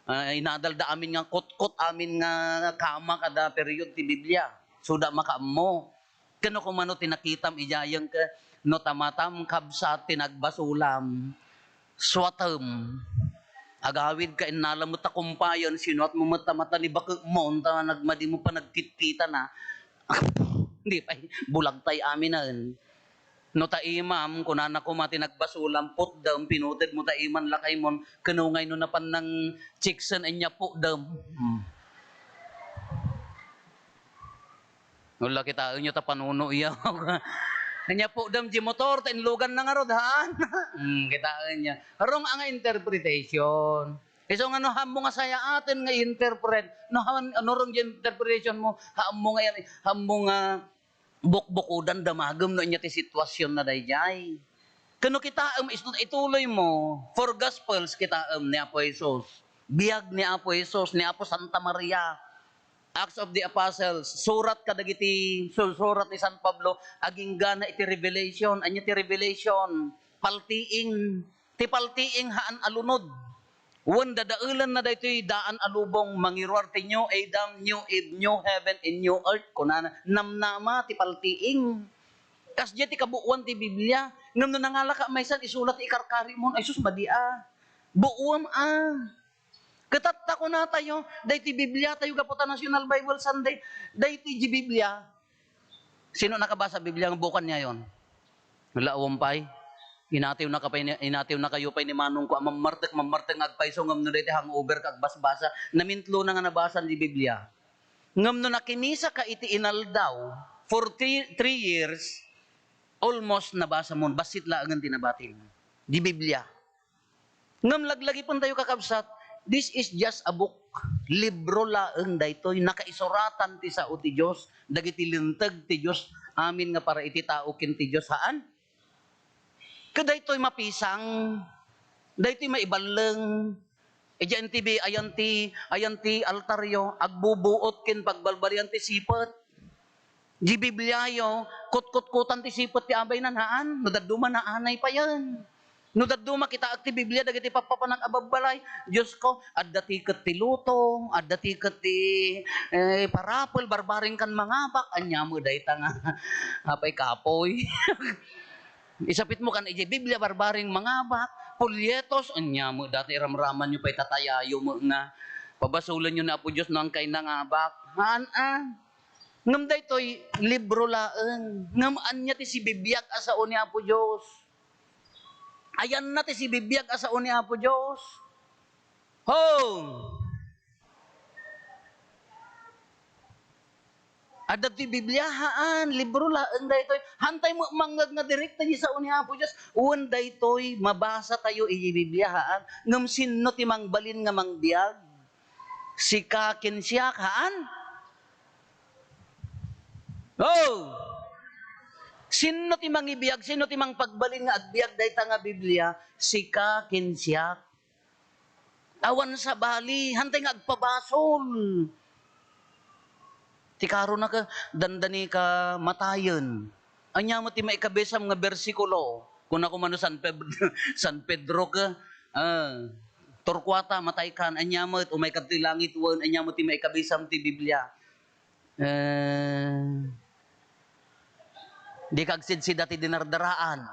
ah, inadalda amin nga kutkot, amin nga kama kada period ti Biblia. Suda makaammo. Ken no kumano ti nakitam idiay ket no tamatam kabsat ti nagbasolam, suatem. Agawidka, innala met ta kumpayen, sinuatmo met ta mata ni baketmo, ta nagmadi mo panagkitkitana. Di pay, bulagtay aminen. No ta imam, kunana koma ti nagbasolam, putdem, pinutedmo ta iman lakaymon, ken no ngayno napan nang chiksen, ania putdem. Hmm. Ulla, kitaenyo ta panuno iya. Ania putdem di motor, ta inluganna ngarud, haan? Hmm, kitaenyo. Wrong nga interpretation. Isu nga no, haanmo nga sayaaten nga i-interpret, no, haan, no wrong di interpretation mo, haanmo nga, haanmo nga bukbukodan, damagem no ania ti situasionna daydiay. Ken no kitaem, isu-, ituloy mo, four Gospels, kitaem ni Apo Jesus. Biag ni Apo Jesus, ni Apo Santa Maria. Acts of the Apostles, surat kadagiti, su-, surat ni San Pablo, aginggana iti Revelation. Ania ti Revelation? Paltiing. Ti paltiing haan a lunod. Wen dadaelenna daytoy daan a lubong, mangiruar ti new Adam, new Eve, new heaven, and new earth. Kunana, namnama ti paltiing. Kasdiay ti kabuoan ti Biblia. Ngem no nangalaka maysan, isulat ti ikarkarimon, ay sus, madi a. Buoam a. Ket adda kunatayo, daytoy Biblia tayo gapu ta National Bible Sunday, daytoy di Biblia. Sino nakabasa Biblia nga bukan niya yon? Wala, awan pay. Inatiw na ka pay ni, inatiw na kayo pay ni manong ko a mammartek, mammartek nga agpayso ngem no daytoy hangover ka agbasbasa. Namintlo na nga nabasa di Biblia. Ngem no nakimisa ka iti inaldaw for three, three years, almost nabasa mo, bassit laengen ti nabatim. Di Biblia. Ngem laglagipentayo, kakabsat, this is just a book. Libro laeng daytoy, nakaisuratan ti sao ti Dios, dagiti linteg ti Dios, amin nga para iti tao ken ti Dios, haan? Ket daytoy mapisang, daytoy maiballeng, idiay N T V, ayan ti, ayan ti altaryo, agbubuot ken pagbalbalian ti sipet. Di Bibliayo, kutkutkutan ti sipet ti abaynan, haan? No dadduma, naanay payen. No dadduma, kitaek ti Biblia dagiti pappapanak a babbalay. Diosko, adda ti ket ti luto, adda ti ket ti, eh, parapel, barbareng kan mangabak. Ania met dayta nga, apay kapoy. Isapitmo kan idiay Biblia, barbareng mangabak, polyetos, ania met dayta iramramanyo pay, tatayayo met nga pabasolenyo ni Apo Dios no inkay nangabak. Haan a. Ngem daytoy libro laeng. Ngem ania ti sibibiag a sao ni Apo Dios? Ayanna ti sibibiag a sao ni Apo Dios. Ho! Adda ti Biblia, haan, libro laeng daytoy. Haantay met mangngeg nga direkta ti sao ni Apo Dios. Wen daytoy, mabasa tayo iti Biblia, haan. Ngem sinno ti mangbalin nga mangbiag? Sika ken siak, haan? Oh! Sinno ti mangibiag? Sinno ti mangpagbalin nga agbiag dayta nga Biblia? Sika ken siak. Awan sabali, haantay nga agpabasol. Ti karona ka, dandani ka matayen. Ania met ti maikabesam nga bersikulo? Kunana koma no San Peb-, San Pedro ka, ah, Torquata, matay kan. Ania met, umay ka ti langit wen, ania met ti maikabesam ti Biblia? Eh, di ka agsidsida ti dinardaraan.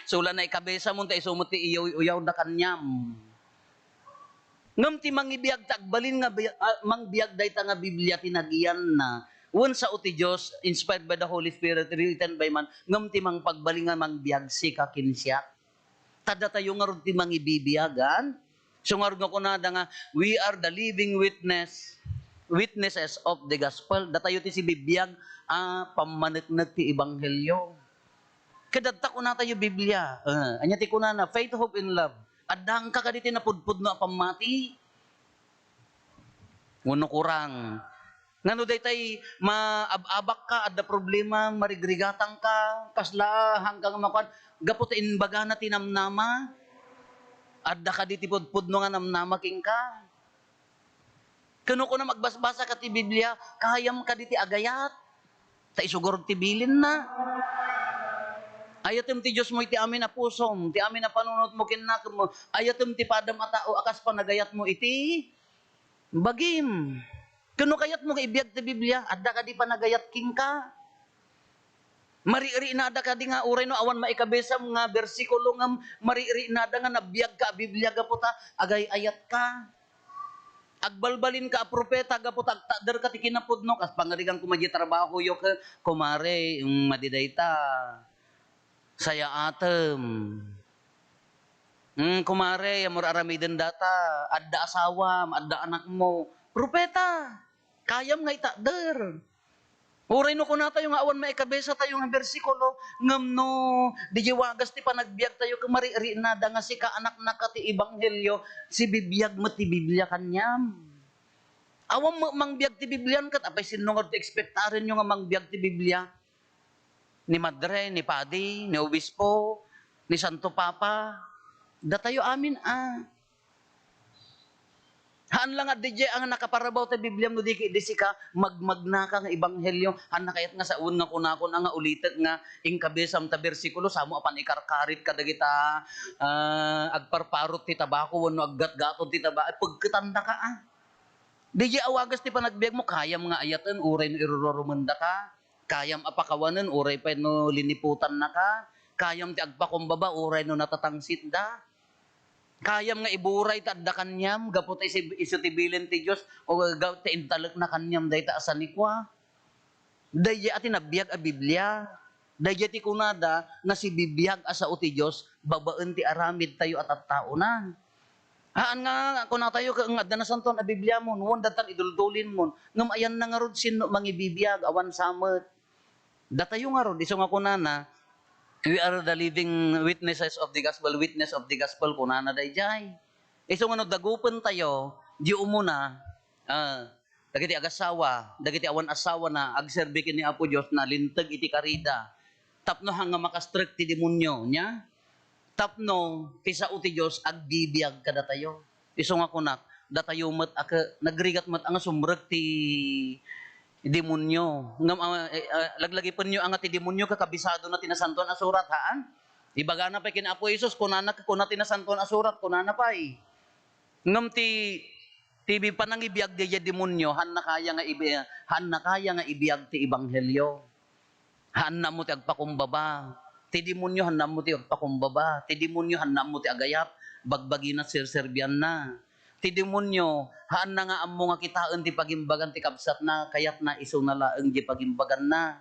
Sula na ikabesa mo, ta isu met ti iyaw-, iyawda kaniam. Ngem ti mangibiag ta agbalin nga bi-, ah, mangbiag dayta nga Biblia ti nagiyanna. Wen sao ti Dios, inspired by the Holy Spirit, written by man, ngem ti mangpagbalin nga mangbiag sika ken siak. Ta datayo ngarud ti mangibibiagan. So ngarud nga kunada nga, "We are the living witness, witnesses of the gospel." Datayo ti sibibiag a pammaneknek ti ebanghelio. Ket adda kunatayo Biblia. Eh, ania ti kunana? Faith, hope, and love. Adda kenka kadi ti napudpudno a pammati? Wenno kurang? Ngano daytay maab-abakka, adda problema, marigrigatangka, kasla haanka nga makuan, gapu ta imbagana ti namnama? Adda kadi ti pudpudno nga namnama kenka? Ken no kunam agbasbasaka ti Biblia, kayam kadi ti agayat? Ta isu ngarud ti bilinna. Ayatem ti Diosmo iti amin a pusom, ti amin a panunotmo ken nakemmo. Ayatem ti padam a tao a kas panagayatmo iti bagim. Ken no kayatmo nga ibiag ti Biblia, adda kadi panagayat kenka? Mariknada kadi nga uray no awan maikabesam nga bersikulo ngem mariknada nga nabiagka a Biblia gapu ta agay-ayatka? Agbalbalinka a propeta gapu ta agtakderka ti kinapudno, kas pangarigan koma diay trabahoyo ket, "Kumare, mm, madi dayta. Sayaatem." Hmm, kumare, ammom aramiden data, adda asawam, adda anakmo. Propeta, kayam nga itakder. Uray no kunatayo nga awan maikabesatayo nga bersikulo, ngem no diay wagas ti panagbiagtayo, ket mariknada nga sika, anaknaka ti ebanghelio, sibibiag met ti Biblia kaniam. Awan met mangbiag ti Biblian, ket apay sinno ngarud ti ekspektarenyo nga mangbiag ti Biblia? Ni madre, ni padi, ni obispo, ni Santo Papa, datayo amin a. Haan la nga diay a nakaparabaw ti Bibliam no di ket idi sika magmagnaka nga ebanghelio. Haan na kayat nga sawen nga kunakon a nga ulitek nga inkabisam ta bersikulo, samo a panikarkarit kadagita, ah, agparparot ti tabako wenno aggatgatod ti taba-, pegketandaka, ah. Diay a wagas ti panagbiagmo, kayam nga ayaten uray no irururumendaka. Kayam a pakawanen uray pay no liniputannaka. Kayam ti agpakumbaba uray no natatangsitda. Kayam nga iburay ti adda kaniam gapu ta isi-, isu ti bilin ti Dios o ga-, ti intalekna kaniam dayta a sanikua. Daydiay a ti nabiag a Biblia. Daydiay ti kunada nga sibibiag a sao ti Dios babaen ti aramidtayo a tattaona. Haan nga kunatayo ket nga adda nasantoan a Bibliamon, wen dattan iduldulinmon, ngem ayanna ngarud sinno mangibibiag awan sa met. Datayo ngarud, isu nga kunana, "We are the living witnesses of the gospel, witness of the gospel," kunana daydiay. Isu nga no dagupentayo, di umuna, ah, dagiti agasawa, dagiti awan asawana, agserbi ken ni Apo Dios, nalinteg iti karida. Tapno haan nga makastrek ti demonio, nia? Tapno ti sao ti Dios agbibiag kadatayo. Isu nga kunak, datayo met a ke-, nagrigat met a nga sumrek ti demonio. Ngem, ah, eh, ah, laglagipenyo a nga ti demonio kakabisadona ti Nasantoan a Surat, haan? Ibagana pay ken Apo Jesus, kunana, kuna ti Nasantoan a Surat, kunana pay. Ngem ti, ti bi-, panangibiag daydiay demonio, haanna kaya nga ibi-, haanna kaya nga ibiag ti ebanghelio. Haanna mo ti agpakumbaba. Ti demonio, haanna mo ti agpakumbaba. Ti demonio, haanna mo ti agayat. Bagbagina, serserbianna. Ti demonio, haanna nga ammo nga kitaen ti pagimbagan ti kabsatna, kayatna isuna laeng diay pagimbaganna.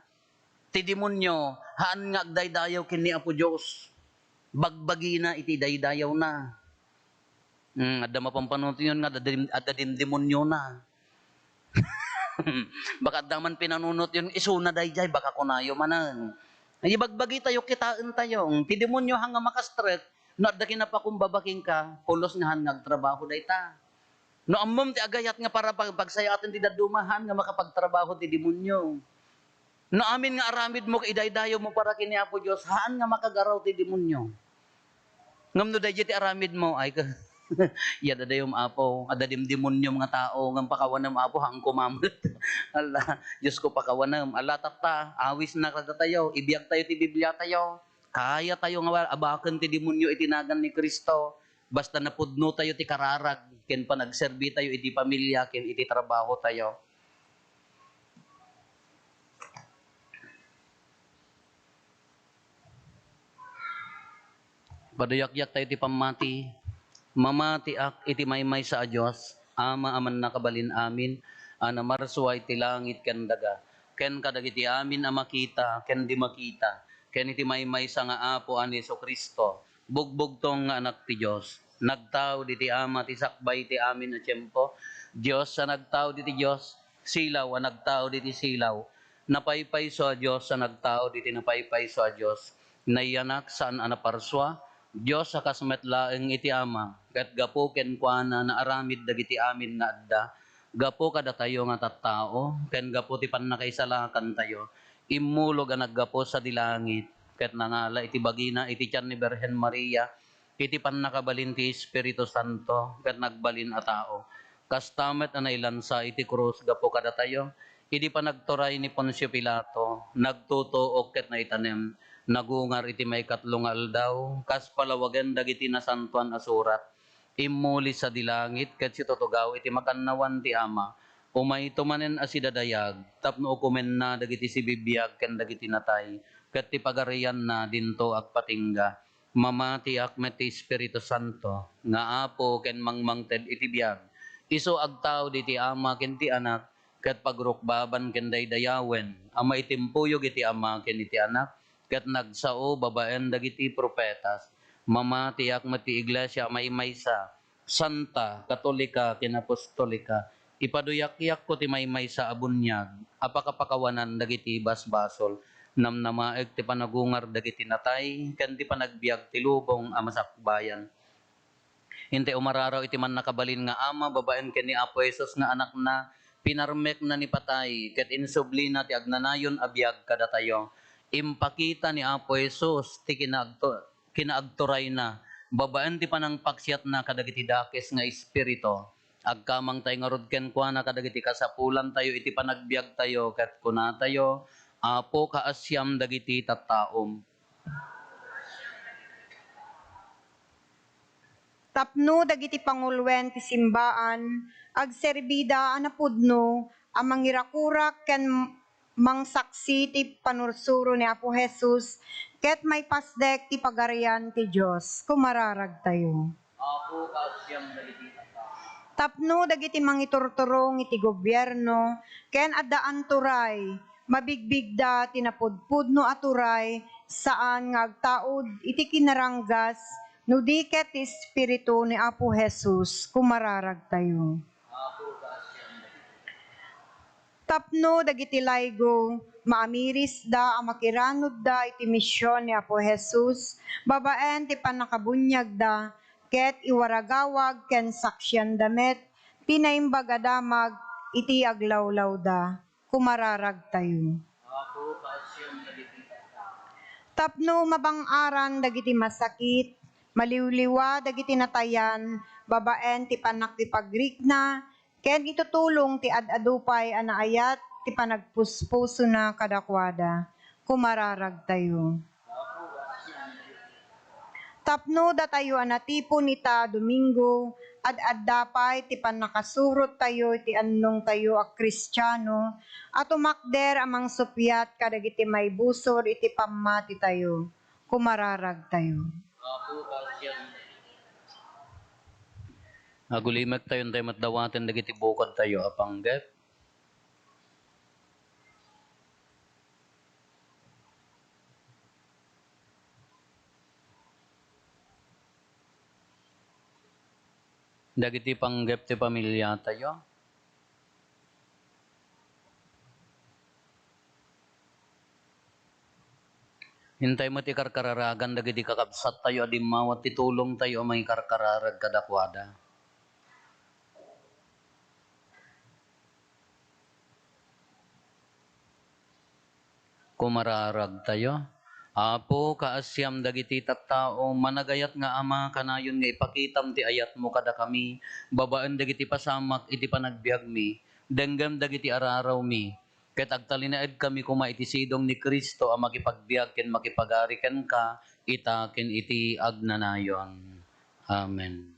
Ti demonio, haan nga agdaydayaw ken ni Apo Dios. Bagbagina iti daydayawna. Hmm, adda mapanpanunotyon nga adda dim-, adda dimdemoniona. Baka adda man pinanunotyon, isuna daydiay, baka kunayo manen. Ibagbagitayo, kitaentayo. Ti demonio haan nga makastrek, no adda kinapakumbaba kenka, pulos nga haan nga agtrabaho dayta. No ammom ti agayat nga para pag-, pagsayaaten ti dadduma, haan nga makapagtrabaho ti demonio. No amin nga aramidmo ket idaydayawmo para ken ni Apo Dios, haan nga makagaraw ti demonio. Ngem no daydiay ti aramidmo, ay ka, ya dadayom, Apo, adda dimdemoniom nga tao, ngem pakawanem, Apo, haan koma met. Ala, Dios ko, pakawanem. Ala, tatta, awisna kadatayo, ibiagtayo ti Bibliatayo. Kayatayo nga abaken ti demonio iti nagan ni Cristo. Basta napudnotayo ti kararag ken panagserbitayo iti pamilia ken iti trabahotayo. Paduyakyak tayo ti pammati. Mamatiak iti maymaysa a Dios, Ama a mannakabalin amin, a namarsua iti langit ken daga, ken kadagiti amin a makita ken di makita, ken iti maymaysa nga Apo a ni Jesu-Cristo, bugbugtong nga Anak ti Dios. Nagtaud iti Ama ti sakbay ti amin a tiempo, Dios a nagtaud iti Dios, silaw a nagtaud iti silaw, napaypayso a Dios a nagtaud iti napaypayso a Dios, nayanak saan a naparsua, Dios a kas met laeng iti Ama, ket gapu kenkuana naaramid dagiti amin nga adda. Gapu kadatayo nga tattao, ken gapu ti pannakaisalakantayo, immulog a naggapu sadi langit, ket nangala iti bagina iti tian ni Birhen Maria, iti pannakabalin ti Espiritu Santo, ket nagbalin a tao. Kasta met a nailansa iti krus gapu kadatayo, idi panagturay ni Poncio Pilato, nagtutuok ket naitanem, nagungar iti maikatlo nga aldaw, kas palawagen dagiti Nasantoan a Surat. Immuli sadi langit ket situtugaw iti makannawan ti Ama. Umayto manen a sidadayag tapno ukomenna dagiti sibibiag ken dagiti natay, ket ti pagarianna dinto agpatingga. Mamatiak met ti Espiritu Santo nga Apo ken mangmangted iti biag. Isu agtaud iti Ama ken ti Anak ket pagrukbaban ken daydayawen a maitimpuyog iti Ama ken iti Anak ket nagsao babaen dagiti profetas. Mamatiak met ti Iglesia a maymaysa, santa, katolika, ken apostolika. Ipaduyakko ti maymaysa a buniag a pakapakawanan dagiti basbasol. Namnamaek ti panagungar dagiti natay ken ti panagbiag ti lubong a masakbayan. Intay umararaw iti mannakabalin nga Ama babaen ken ni Apo Jesus nga Anakna, pinarmekna ni patay ket insublina ti agnanayon a biag kadatayo. Impakita ni Apo Jesus ti kinaagto-, kinaagturayna babaen ti panangpaksiatna kadagiti dakes nga espiritu. Agkamangtayo ngarud kenkuana kadagiti kasapulantayo iti panagbiagtayo, ket kunatayo, Apo, kaasiam dagiti tattaom. Tapno dagiti panguloen ti simbaan, agserbida a napudno a mangirakurak ken mangsaksi ti panursuro ni Apo Jesus, ket maipasdek ti Pagarian ti Dios. Kumararagtayo. Apo, kaasiam dagiti tattao. Tapno dagiti mangiturturong iti gobierno ken addaan turay, mabigbigda ti napudpudno a turay, saan nga agtaud iti kinaranggas, no di ket ti Espiritu ni Apo Jesus. Kumararagtayo. Apo, kaasiam dagiti. Tapno dagiti laygo, maamirisda a makiranudda iti mision ni Apo Jesus babaen ti pannakabuniagda, ket iwaragawag ken saksianda met ti Naimbag a Damag iti aglawlawda. Kumararagtayo. Apo, kaasiam dagiti tattao. Tapno mabang-aran dagiti masakit, maliwliwa dagiti natayan babaen ti pannakipagrikna, ken itutulong ti ad-adu pay a naayat ti panagpuspusona kadakuada. Kumararagtayo. Tapno datayo a natipon ita a Domingo, ad-adda pay ti pannakasurottayo iti annongtayo a Kristiano a tumakder a mangsuppiat kadagiti maibusor iti pammatitayo. Kumararagtayo. Agulimektayo, intay met dawaten dagiti bukodtayo a panggep. Dagiti panggep ti pamiliatayo. Intay met ikarkararagan dagiti kakabsattayo a dimmawat ti tulongtayo a mangikarkararag kadakuada. Kumararagtayo. Apo, kaasiam dagiti tattao, managayat nga Ama, kanayon nga ipakitam ti ayatmo kadakami, babaen dagiti pasamak iti panagbiagmi, denggem dagiti ararawmi, ket agtalinaedkami koma iti sidong ni Cristo a makipagbiag ken makipagari kenka, ita ken iti agnanayon. Amen.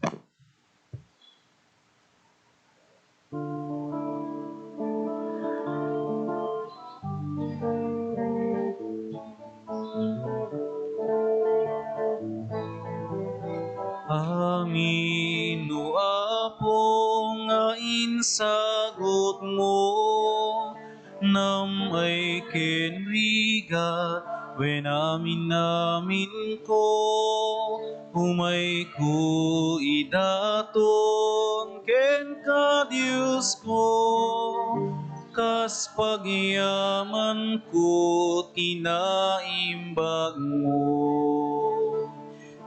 Amin, O Apo, nga insagutmo, nam-ay ken rigat, wen amin-aminko, umayko idaton kenka, Diosko, kas pagyamanko ti naimbagmo.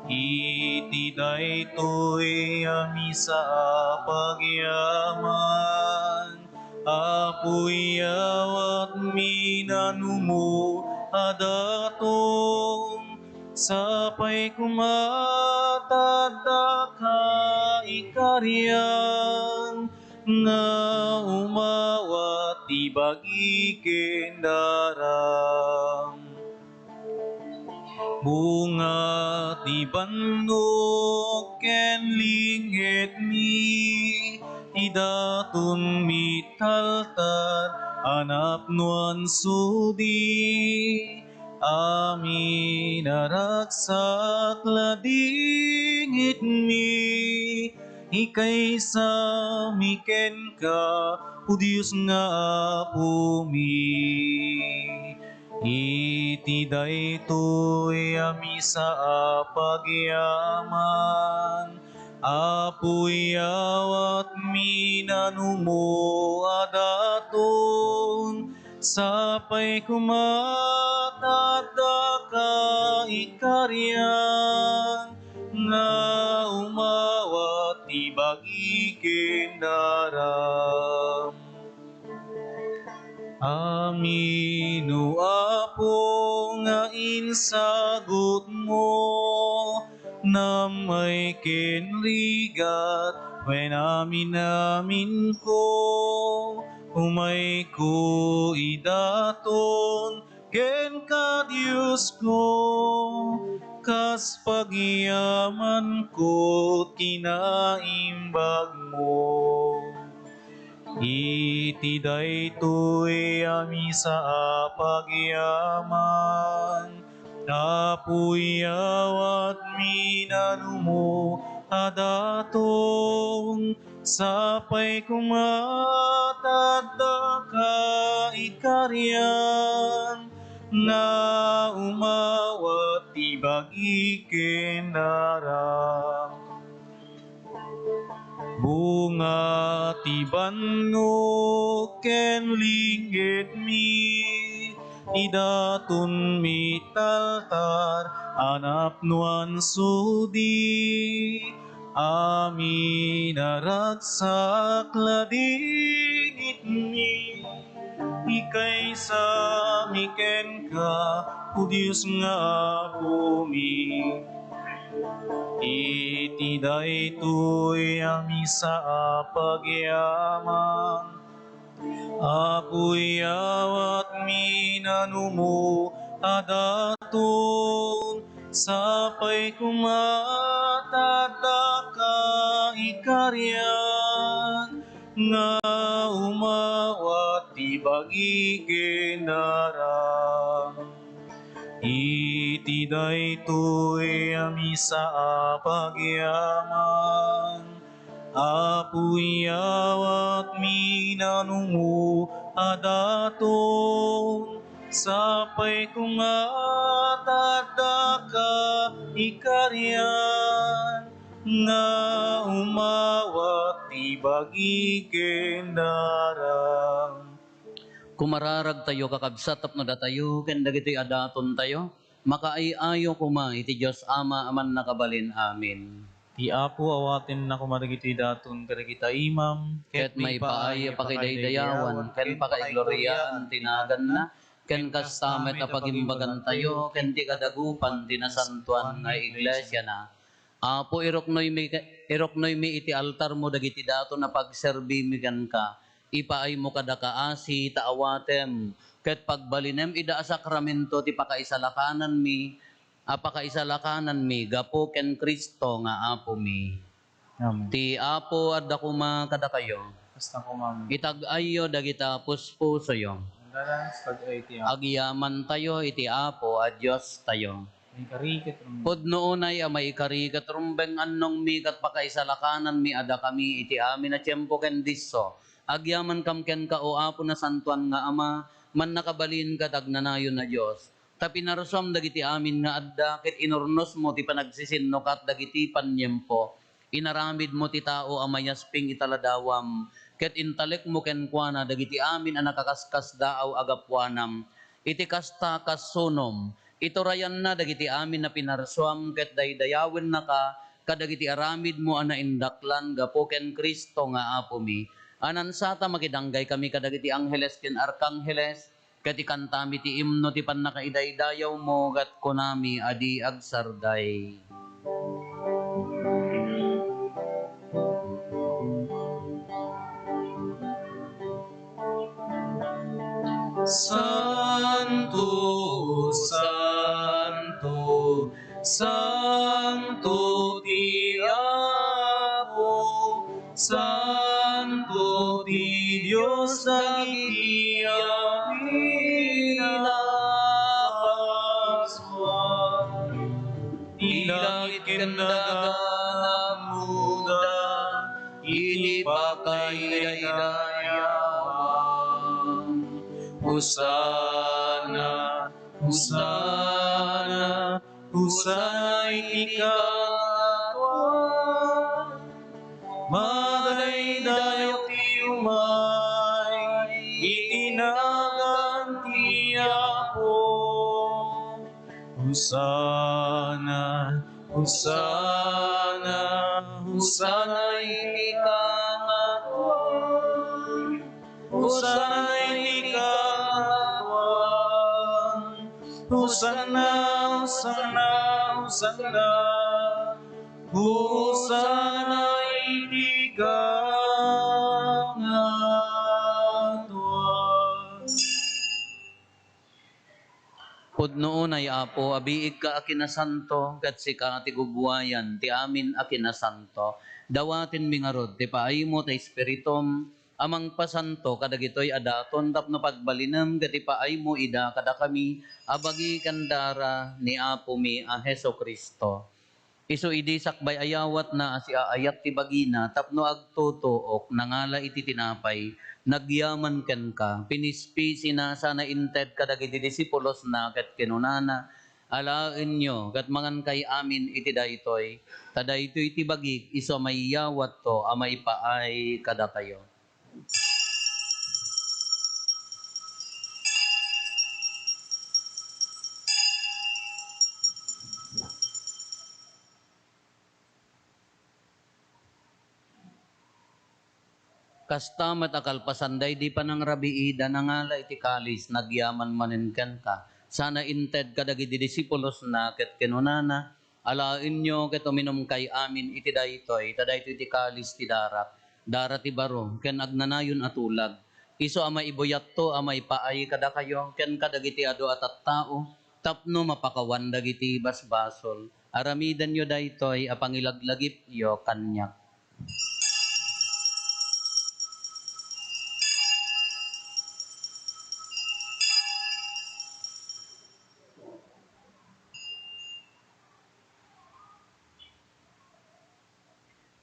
Iti daytoy a misa a pagyaman, Apo, iyawatmi nanumo a daton, sapay koma ta addaka ikarian nga umawat ti bagi ken daram. Bunga ti bannog ken linggetmi, ti datonmi taltal a napnoan sudi. Amin a ragsak, ladingitmi, ikaysami kenka, O Dios nga Apomi. Iti daytoy a misa a pagyaman, Apo, iyawatmi nanumo a daton, sapay koma ta addaka ikarian nga umawat ti bagi ken daram. Amin, O Apo, nga insagutmo, Nammay ken rigat wen amin-aminko, umayko idaton kenka, Diosko, kas pagyamanko ti naimbagmo. Iti daytoy a misa a pagyaman, Apo, iyawatmi nanumo a daton, sapay koma ta addaka ikarian, nga umawat ti bagi ken daram. Bunga ti bannog ken linggitmi, idatonmi ita altar a napnoan sudi, amin a ragsak ladingitmi. Ikaisami kenka, O Dios nga Apomi. Iti daytoy a misa a pagyaman, Apo, iyawatmi nanumo a daton, sapay koma ta addaka ikarian, nga umawat ti bagi ken daram. Iti daytoy a misa a pagyaman, Apo, iyawatmi nanumo a daton, sapay koma ta addaka ikarian, nga umawat ti bagi ken daram. Kumararagtayo, kakabsat, tapno datayo ken dagitoy a datontayo, makaay-ayo koma iti Dios Ama a Mannakabalin-amin. Ti Apo awatenna koma dagitoy daton kadagita imam, ket maipaay a pakidaydayawan ken pakaigloriaan ti naganna, ken kasta met a pagimbagantayo ken ti kadagupan ti nasantoan nga iglesiana. Apo, iruknoymi, iruknoymi iti altarmo dagiti daton a pagserbimi kenka. Ipaaymo kadaka asi ta awatem, ket pagbalinem ida a sakramento ti pakaisalakananmi, a pakaisalakananmi gapu ken Cristo nga Apomi. Amen. Ti Apo adda koma kadakayo. Kasta koma. Itag-ayyo dagita puspusoyo. Agyamantayo iti Apo a Diostayo. Maikari ket rumbeng. Pudno unay a maikari ket rumbeng, annongmi ket pakaisalakananmi a dakami iti amin a tiempo ken disso. Agyamankam kenka, O Apo, nasantoan nga Ama, mannakabalin ket agnanayon a Dios. Ta pinarsuam dagiti amin nga adda, ket inurnosmo ti panagsisinnukat dagiti paniempo. Inaramidmo ti tao a mayasping ita ladawam, ket intalekmo kenkuana dagiti amin a nakaskaskasdaaw a gapuanam. Iti kasta, kas sunom, iturayanna dagiti amin a pinarsuam ket daydayawennaka kadagiti aramidmo a naindaklan gapu ken Cristo nga Apomi. Ania, saan ta makidanggay kami kadagiti angheles ken arkangheles, ket ikantami ti imno ti pannakaidaydayawmo, ket kunami a di agsarday. Santo, santo, santo ti Apo, santo ti Dios dagiti amin a parsua. Ti langit ken daga nagmuda iti pakaidaydayawan. Hosanna, Hosanna, Hosanna iti kangatoan. Madaydayaw ti umay iti nagan ti Apo. Hosanna, Hosanna, Hosanna iti kangatoan. Hosanna iti kangatoan. Hosanna, Hosanna, Hosanna. Hosanna iti kangatua. Pudno unay, Apo, a biigka a kinasanto, ket sika ti gugwayan ti amin a kinasanto. Dawatenmi ngarud ti paaymo ta Espiritum a mangpasanto kadagitoy a daton tapno pagbalinem ket ipaaymo ida kadakami a bagi ken dara ni Apomi a Jesu-Cristo. Isu idi sakbay a yawatna a siaayat ti bagina tapno agtutuok, nangala iti tinapay, nagyaman kenka, pinispisina sana inted kadagiti disipulosna ket kinunana, "Alaenyo ket mangankay amin iti daytoy, ta daytoy ti bagik isu a maiyawatto a maipaay kadakayo." Kasta met a kalpasan daydi panangrabiida, nangala iti kalis, nagyaman manen kenka, sana inted kadagiti disipulosna ket kinunana, "Alaenyo ket uminumkay amin iti daytoy, ta daytoy ti kalis ti darak, dara ti baro ken agnanayon a tulag. Isu a maibuyatto a maipaay kadakayo ken kadagiti adu a tattao tapno mapakawan dagiti basbasol. Aramidenyo daytoy a pangilaglagipyo kaniak."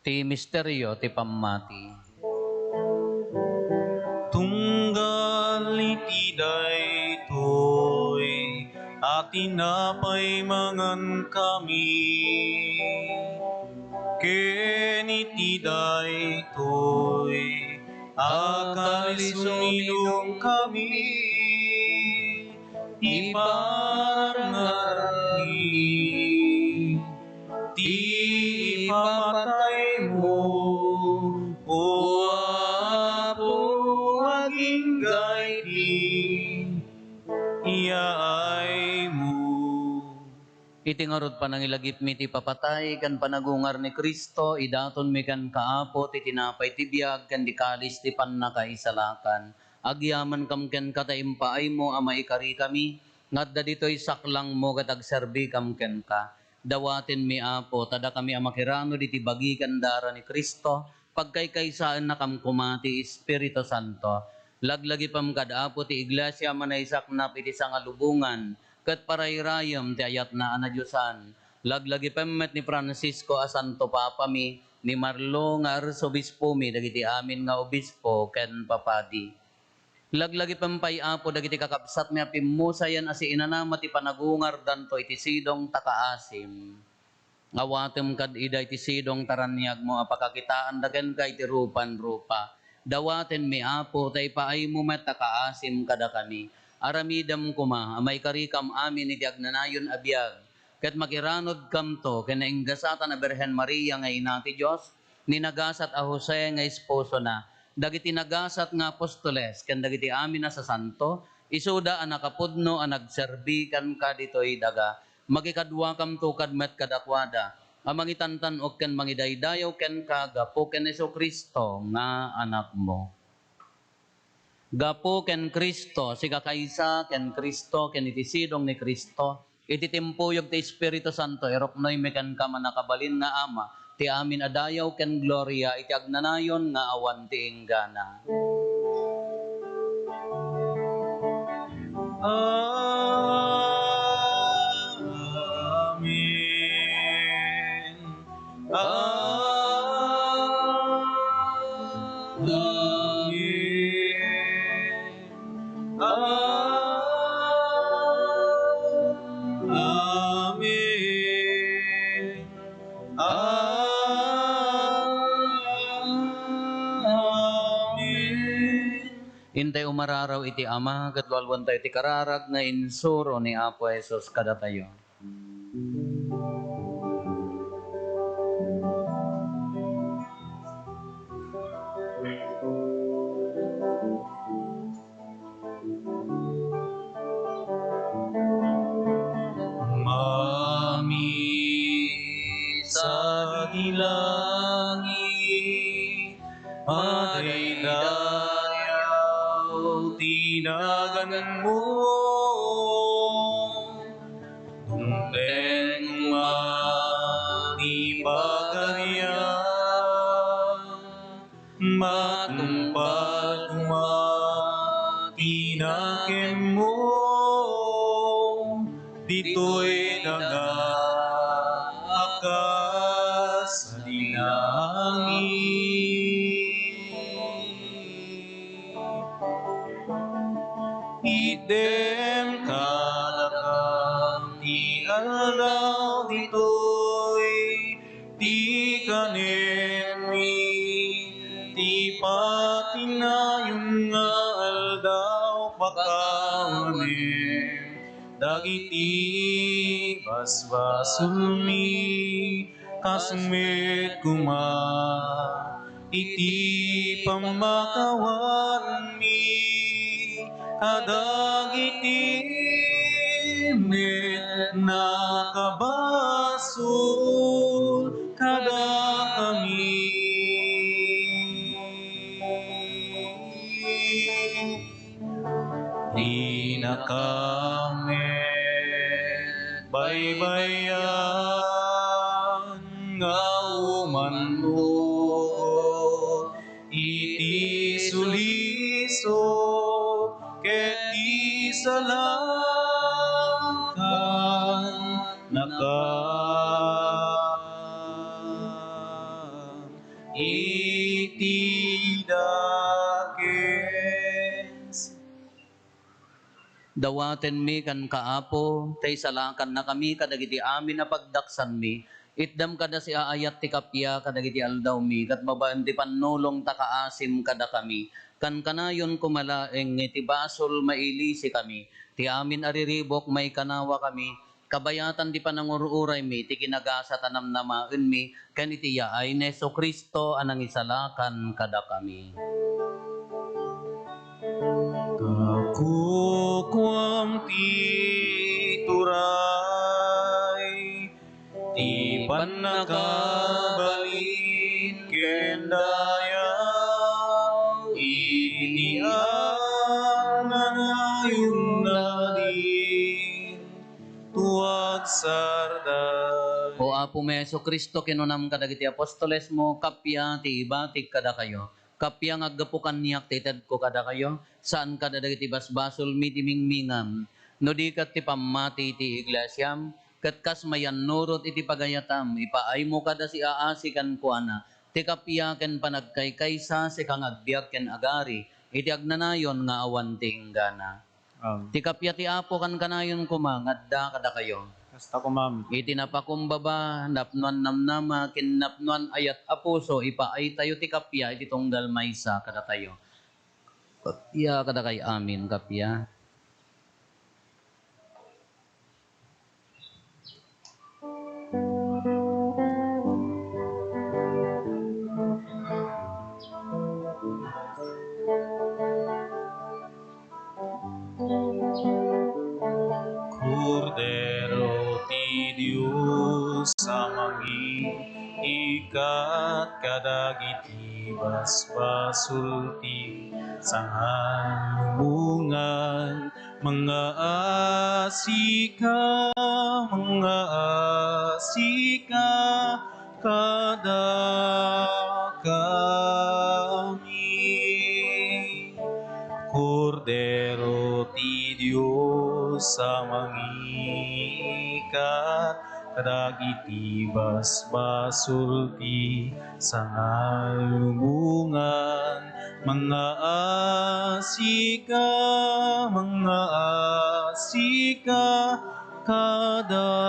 Ti misterio ti pammati. Tunggal iti daytoy a tinapay mangankami, ken iti daytoy a kalis uminumkami, iparangarangmi ti ipapataymo, O Apo, agingga iti yaaymo. Iti ngarud, panangilagipmi ti ipapatay ken panagungar ni Cristo, idatonmi kenka, Apo, ti tinapay ti biag ken ti kalis ti pannakaisalakan. Agyamankam kenka ta impaaymo a maikarikami nga adda ditoy saklangmo ket agserbikam kenka. Dawatenmi, Apo, ta dakami a makiranod iti bagi ken dara ni Cristo, pagkaykaysaennakam koma ti Espiritu Santo. Laglagipem kad, Apo, ti iglesia a manaysaknap iti sangalubongan ket parayrayem ti ayatna a nadiosan. Laglagipem met ni Francisco a Santo Papami, ni Marlo nga Arsobispomi, dagiti amin nga obispo ken papadi. Laglagipem pay, Apo, dagiti kakabsatmi a pimmusayan a siinanama ti panagungardanto iti sidong ta kaasim. Awatem kad ida iti sidong ta raniagmo a pakakitaanda kenka iti rupan-rupa. Dawatenmi, Apo, ta ipaaymo met ta kaasim kadakami. Aramidem koma a maikarikam amin iti agnanayon a biag, ket makiranodkamto ken nainggasatan a Birhen Maria nga Ina ti Dios, ni nagasat a Jose nga esposona, dagiti nagasat nga apostoles, ken dagiti amin a sasanto, isuda a nakapudno a nagserbi kenka ditoy daga. Makikaduakamto kad met kadakuada a mangitantan-ok ken mangidaydayaw kenka gapu ken Jesu-Cristo nga Anakmo. Gapu ken Cristo, sika kaysa ken Cristo, ken iti sidong ni Cristo, iti timpuyog ti Espiritu Santo, iruknoymi kenka, mannakabalin nga Ama, ti amin a dayaw ken gloria iti agnanayon nga awan ti inggana. Amen. Amen. Amen. Amen. Intay umararaw iti Ama, ket lualuantayo ti kararag nga insuro ni Apo Jesus kadatayo. Mamisag ti langit, madaydayaw ti naganmo. Dumteng koma ti pagarian, matungpal koma ti nakemmo ditoy daga a kas sadi langit. Itdem kadakam ti aldaw ditoy ti kanenmi, ti patinayon nga aldaw. Pakawanem dagiti basbasolmi, kas met koma iti pammakawanmi kadagiti met nakabasol kadakami. Dinakam met baybay-an nga umannugot iti sulisog ket ti salakannakam iti dakes. Dawatenmi kenka, Apo, ta isalakannakami kadagiti amin a pagdaksanmi. Itdam kada siaayat ti kappia kadagiti aldawmi, ket babaen ti pannulong ta kaasim kadakami. Kankanayon koma laeng nga iti basol mailisikami. Ti amin a riribuk maikanawakami, kabayatan ti panangur-uraymi, ti kinagasat a namnamaenmi, ken iti yaay ni Jesu-Cristo a nangisalakan kadakami. Kakukuam ti turay, ti pannakabalin ken dayaw, iti agnanayon nadin tuag sarday. O Apomi Jesu-Cristo, kinunam kadagiti apostolesmo, kappia ti ibatik kadakayo. Kappia nga aggapu kaniak ti itedko kadakayo, saan kadagiti basbasolmi ti mingmingam, no di ket ti pammati ti iglesiam, ket kas mayannurot iti pagayatam, ipaaymo kada siaasi kenkuana, ti kappia ken panagkaykaysa, sika nga agbiag ken agari, iti agnanayon nga awan ti inggana. Amen. Ti kappia ti Apo kankanayon koma nga adda kadakayo. Kasta koma. Iti napakumbaba, napnoan namnama, ken napnoan ayat a puso, ipaaytayo ti kappia iti tunggal maysa kadatayo. Kappia kadakay amin, kappia. Kordero ti Dios a mangiikkat kadagiti basbasol ti sangalubongan, mangaasika, mangaasika kadakami. Kordero ti Dios a mangiikkat kadagiti basbasol ti sangalubongan, mangaasika, mangaasika kadakami.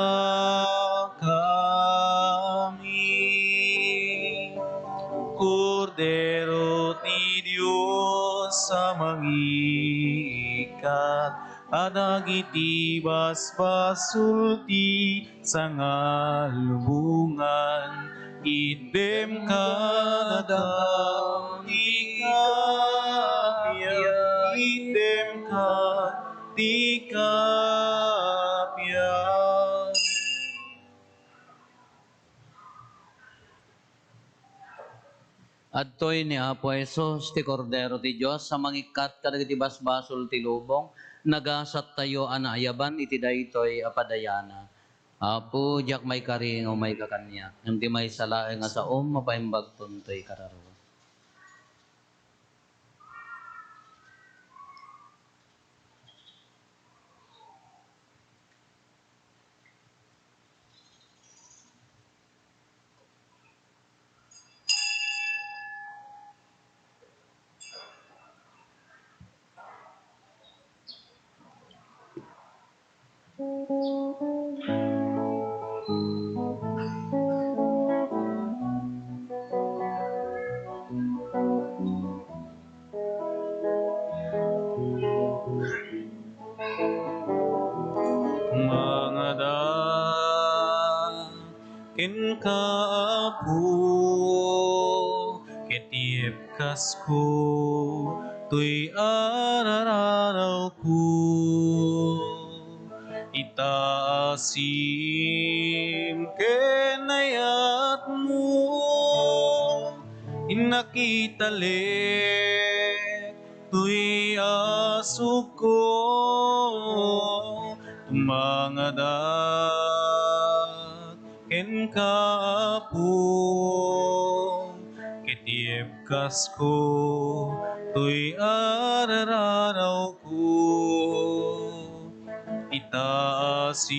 Kordero ti Dios a mangiikkat kadagiti basbasol ti sangalubongan, itdem kadakami ti kappia, itdem kadakami ti kappia. Adtoy ni Apo Jesus, ti Kordero ti Dios a mangikkat kadagiti basbasol ti lubong, nagasattayo a naayaban iti daytoy a padayana. Apo, diak maikari nga umayka kaniak, ngem ti maysa laeng a saom, mapaimbagton toy kararua. Mangada kenka, Apo, ket ibkasko toy ar-arawko. Itaasim ken ayatmo, innak italek toy asugko. Tumangadak kenka, Apo, ket ibkasko toy ar-arawko. Itaasim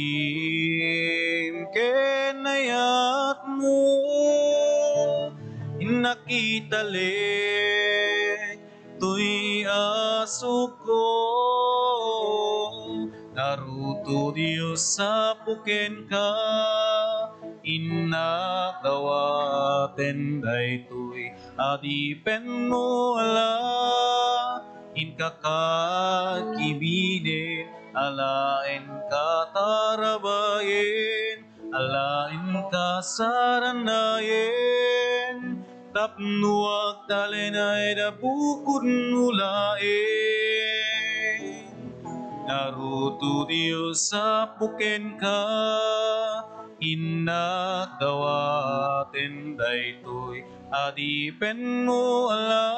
ken ayatmo, innak italek toy asugko. Ngarud, Dios, Apo, kenka, innak dawaten daytoy adipenmo a la, inka kakibinen a la, inka tarabayen a la, inka saranayen tapno agtalinaed a bukodmo laeng. Ngarud, Dios, Apo, kenka, innak dawaten daytoy adipenmo a la,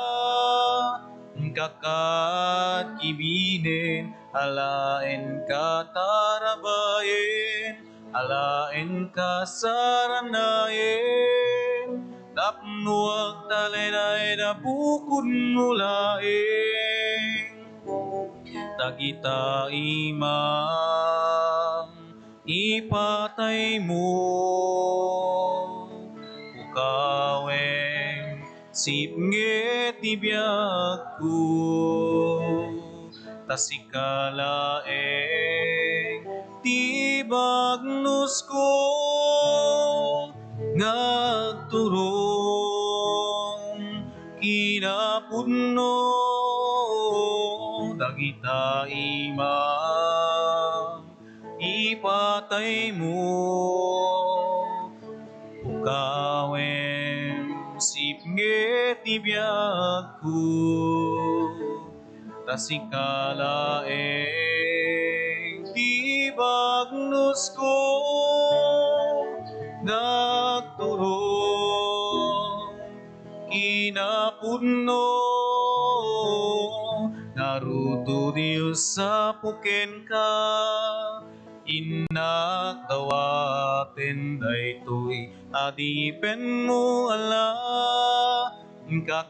inka kakibinen a la, inka tarabayen a la, inka saranayen tapno agtalinaed a bukodmo laeng. Dagita imam ipataymo, pukawem, sipnget ti biagko, ta sika laeng ti bagnusko nga agturong kinapudno. Dagita imam ipataymo, pukawem, sipnget ti biagko, ta sika laeng ti bagnusko nga agturong kinapudno. Ngarud, Dios, Apo, kenka, innak dawaten daytoy adipenmo a la, inka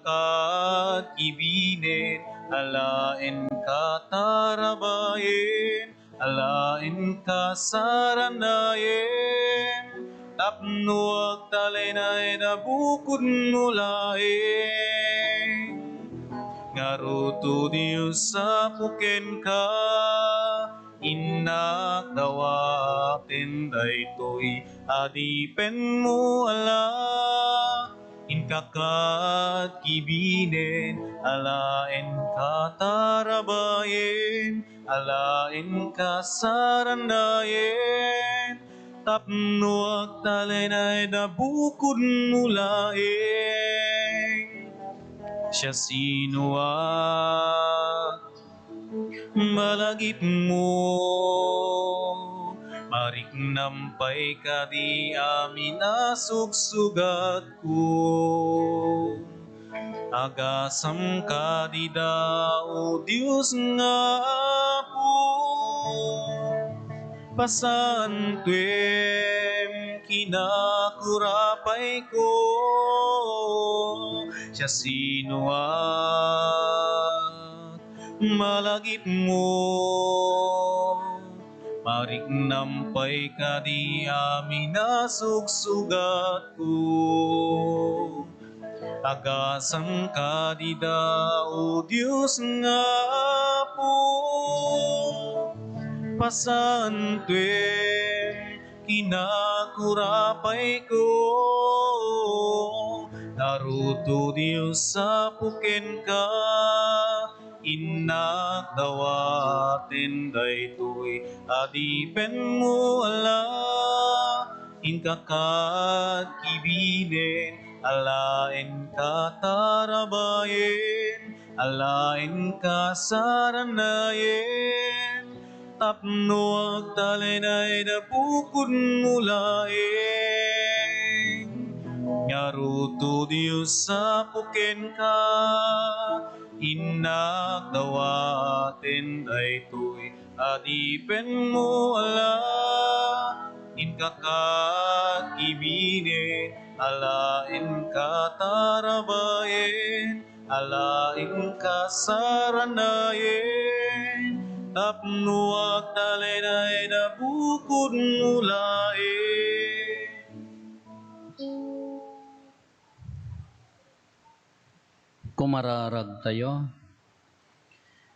kakibinen a la, inka tarabayen a la, inka saranayen tapno agtalinaed a bukodmo laeng. Ngarud, Dios, Apo, kenka, innak dawaten daytoy adipenmo a la, inka kakibinen a la, inka tarabayen a la, inka saranayen tapno agtalinaed a bukodmo laeng. Siasinoak, malagipmo, mariknam pay kadi amin a sugsugatko. Agasam kadi da, O Dios nga Apo, pasantuem kinakurapayko. Siasinoak, malagipmo, mariknam pay kadi amin a sugsugatko. Agasam kadi da, O Dios nga Apo, pasantuem kinakurapayko. Ngarud, O Dios, Apo, kenka, innak dawaten daytoy adipenmo a laeng kakibinen, a laeng katarabayen, a laeng kasaranayen, tapno agtalinaed a bukodmo laeng. Ngarud, O Dios, Apo, kenka, innak dawaten daytoy adipenmo a laeng kakibinen, a laeng katarabayen, a laeng kasaranayen, tapno agtalinaed a bukodmo laeng. Kumararagtayo.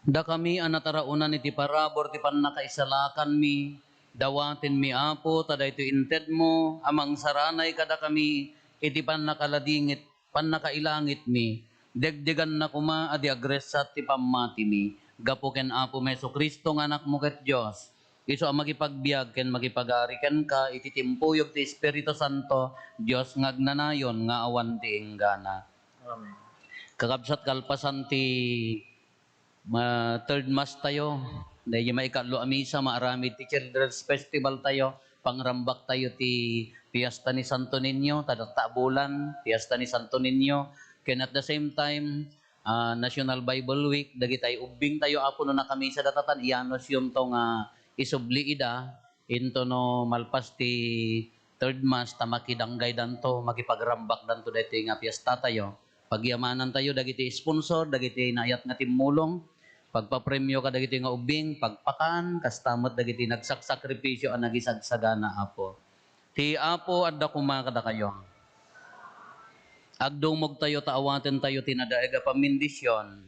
Dakami a nataraonan iti parabur ti pannakaisalakanmi, dawatenmi, Apo, ta daytoy intedmo a mangsaranay kadakami iti pannakaladingit, pannakailangitmi. Degdeganna koma a di agressat ti pammatimi. Gapu ken Apomi Jesu-Cristo nga Anakmo ket Dios, isu a makipagbiag ken makipagari kenka iti timpuyog ti Espiritu Santo, Dios nga agnanayon nga awan ti inggana. Amen. Kakabsat, kalpasan ti ma-, third mass tayo, daydi maikatlo a misa, maaramid ti Children's Festival tayo, pangrambak tayo ti Fiesta ni Santo Niño, ta dayta a bulan, Fiesta ni Santo Niño, ken at the same time, ah, National Bible Week, dagitay ubbing tayo, Apo, no nakamisa data tan iyanusyonto nga isubli ida, into no malpas ti third mass ta makidanggaydanto, makipagrambakdanto daytoy nga fiesta tayo. Pagyamanan tayo dagiti sponsor, dagiti naayat nga timmulong, pagpapremio kadagiti nga ubbing, pagpakan, kasta met dagiti nagsaksakripisio a nagisagsagana, Apo. Ti Apo adda koma kadakayo. Agdumogtayo ta awatentayo ti nadaeg a pammendision.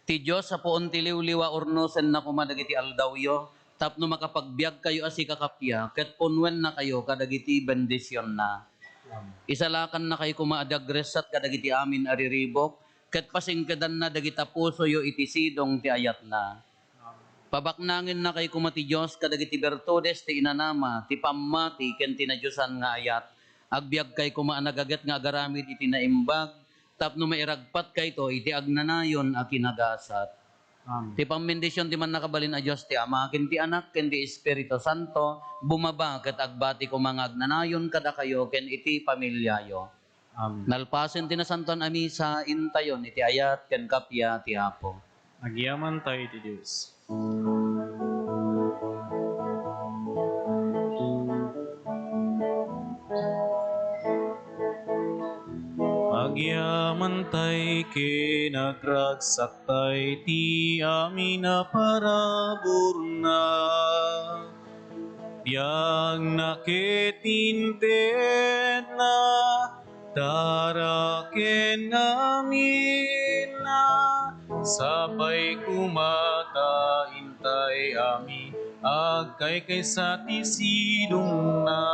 Ti Dios a puon ti liwliwa, urnosenna koma dagiti aldawyo tapno makapagbiagkayo a sika kappia ket punnuennakayo kadagiti bendisionna. Isalakannakayo koma a di agressat kadagiti amin a riribuk ket pasingkedanna dagita pusoyo iti sidong ti ayatna. Pabaknangennakayo koma ti Dios kadagiti birtudes ti inanama, ti pammati, ken ti nadiosan nga ayat. Agbiagkayo koma a nagaget nga agaramid iti naimbag tapno mairagpatkayto iti agnanayon a kinagasat. Amen. Ti pammendision ti Mannakabalin a Dios, ti Ama, ken ti Anak, ken ti Espiritu Santo, bumaba ket agbati koma nga agnanayon kadakayo ken iti familiayo. Amen. Nalpasen ti Nasantoan a Misa, intayon iti ayat ken kappia ti Apo. Agyamantayo iti Dios. Agyamantay ken agragsaktay ti amin a paraburna. Biagna ket intedna, tara ken aminna, sapay koma ta intay amin agkaykaysa ti sidongna.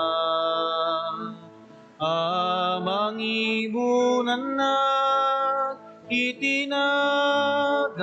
A mangibunannak iti nagan.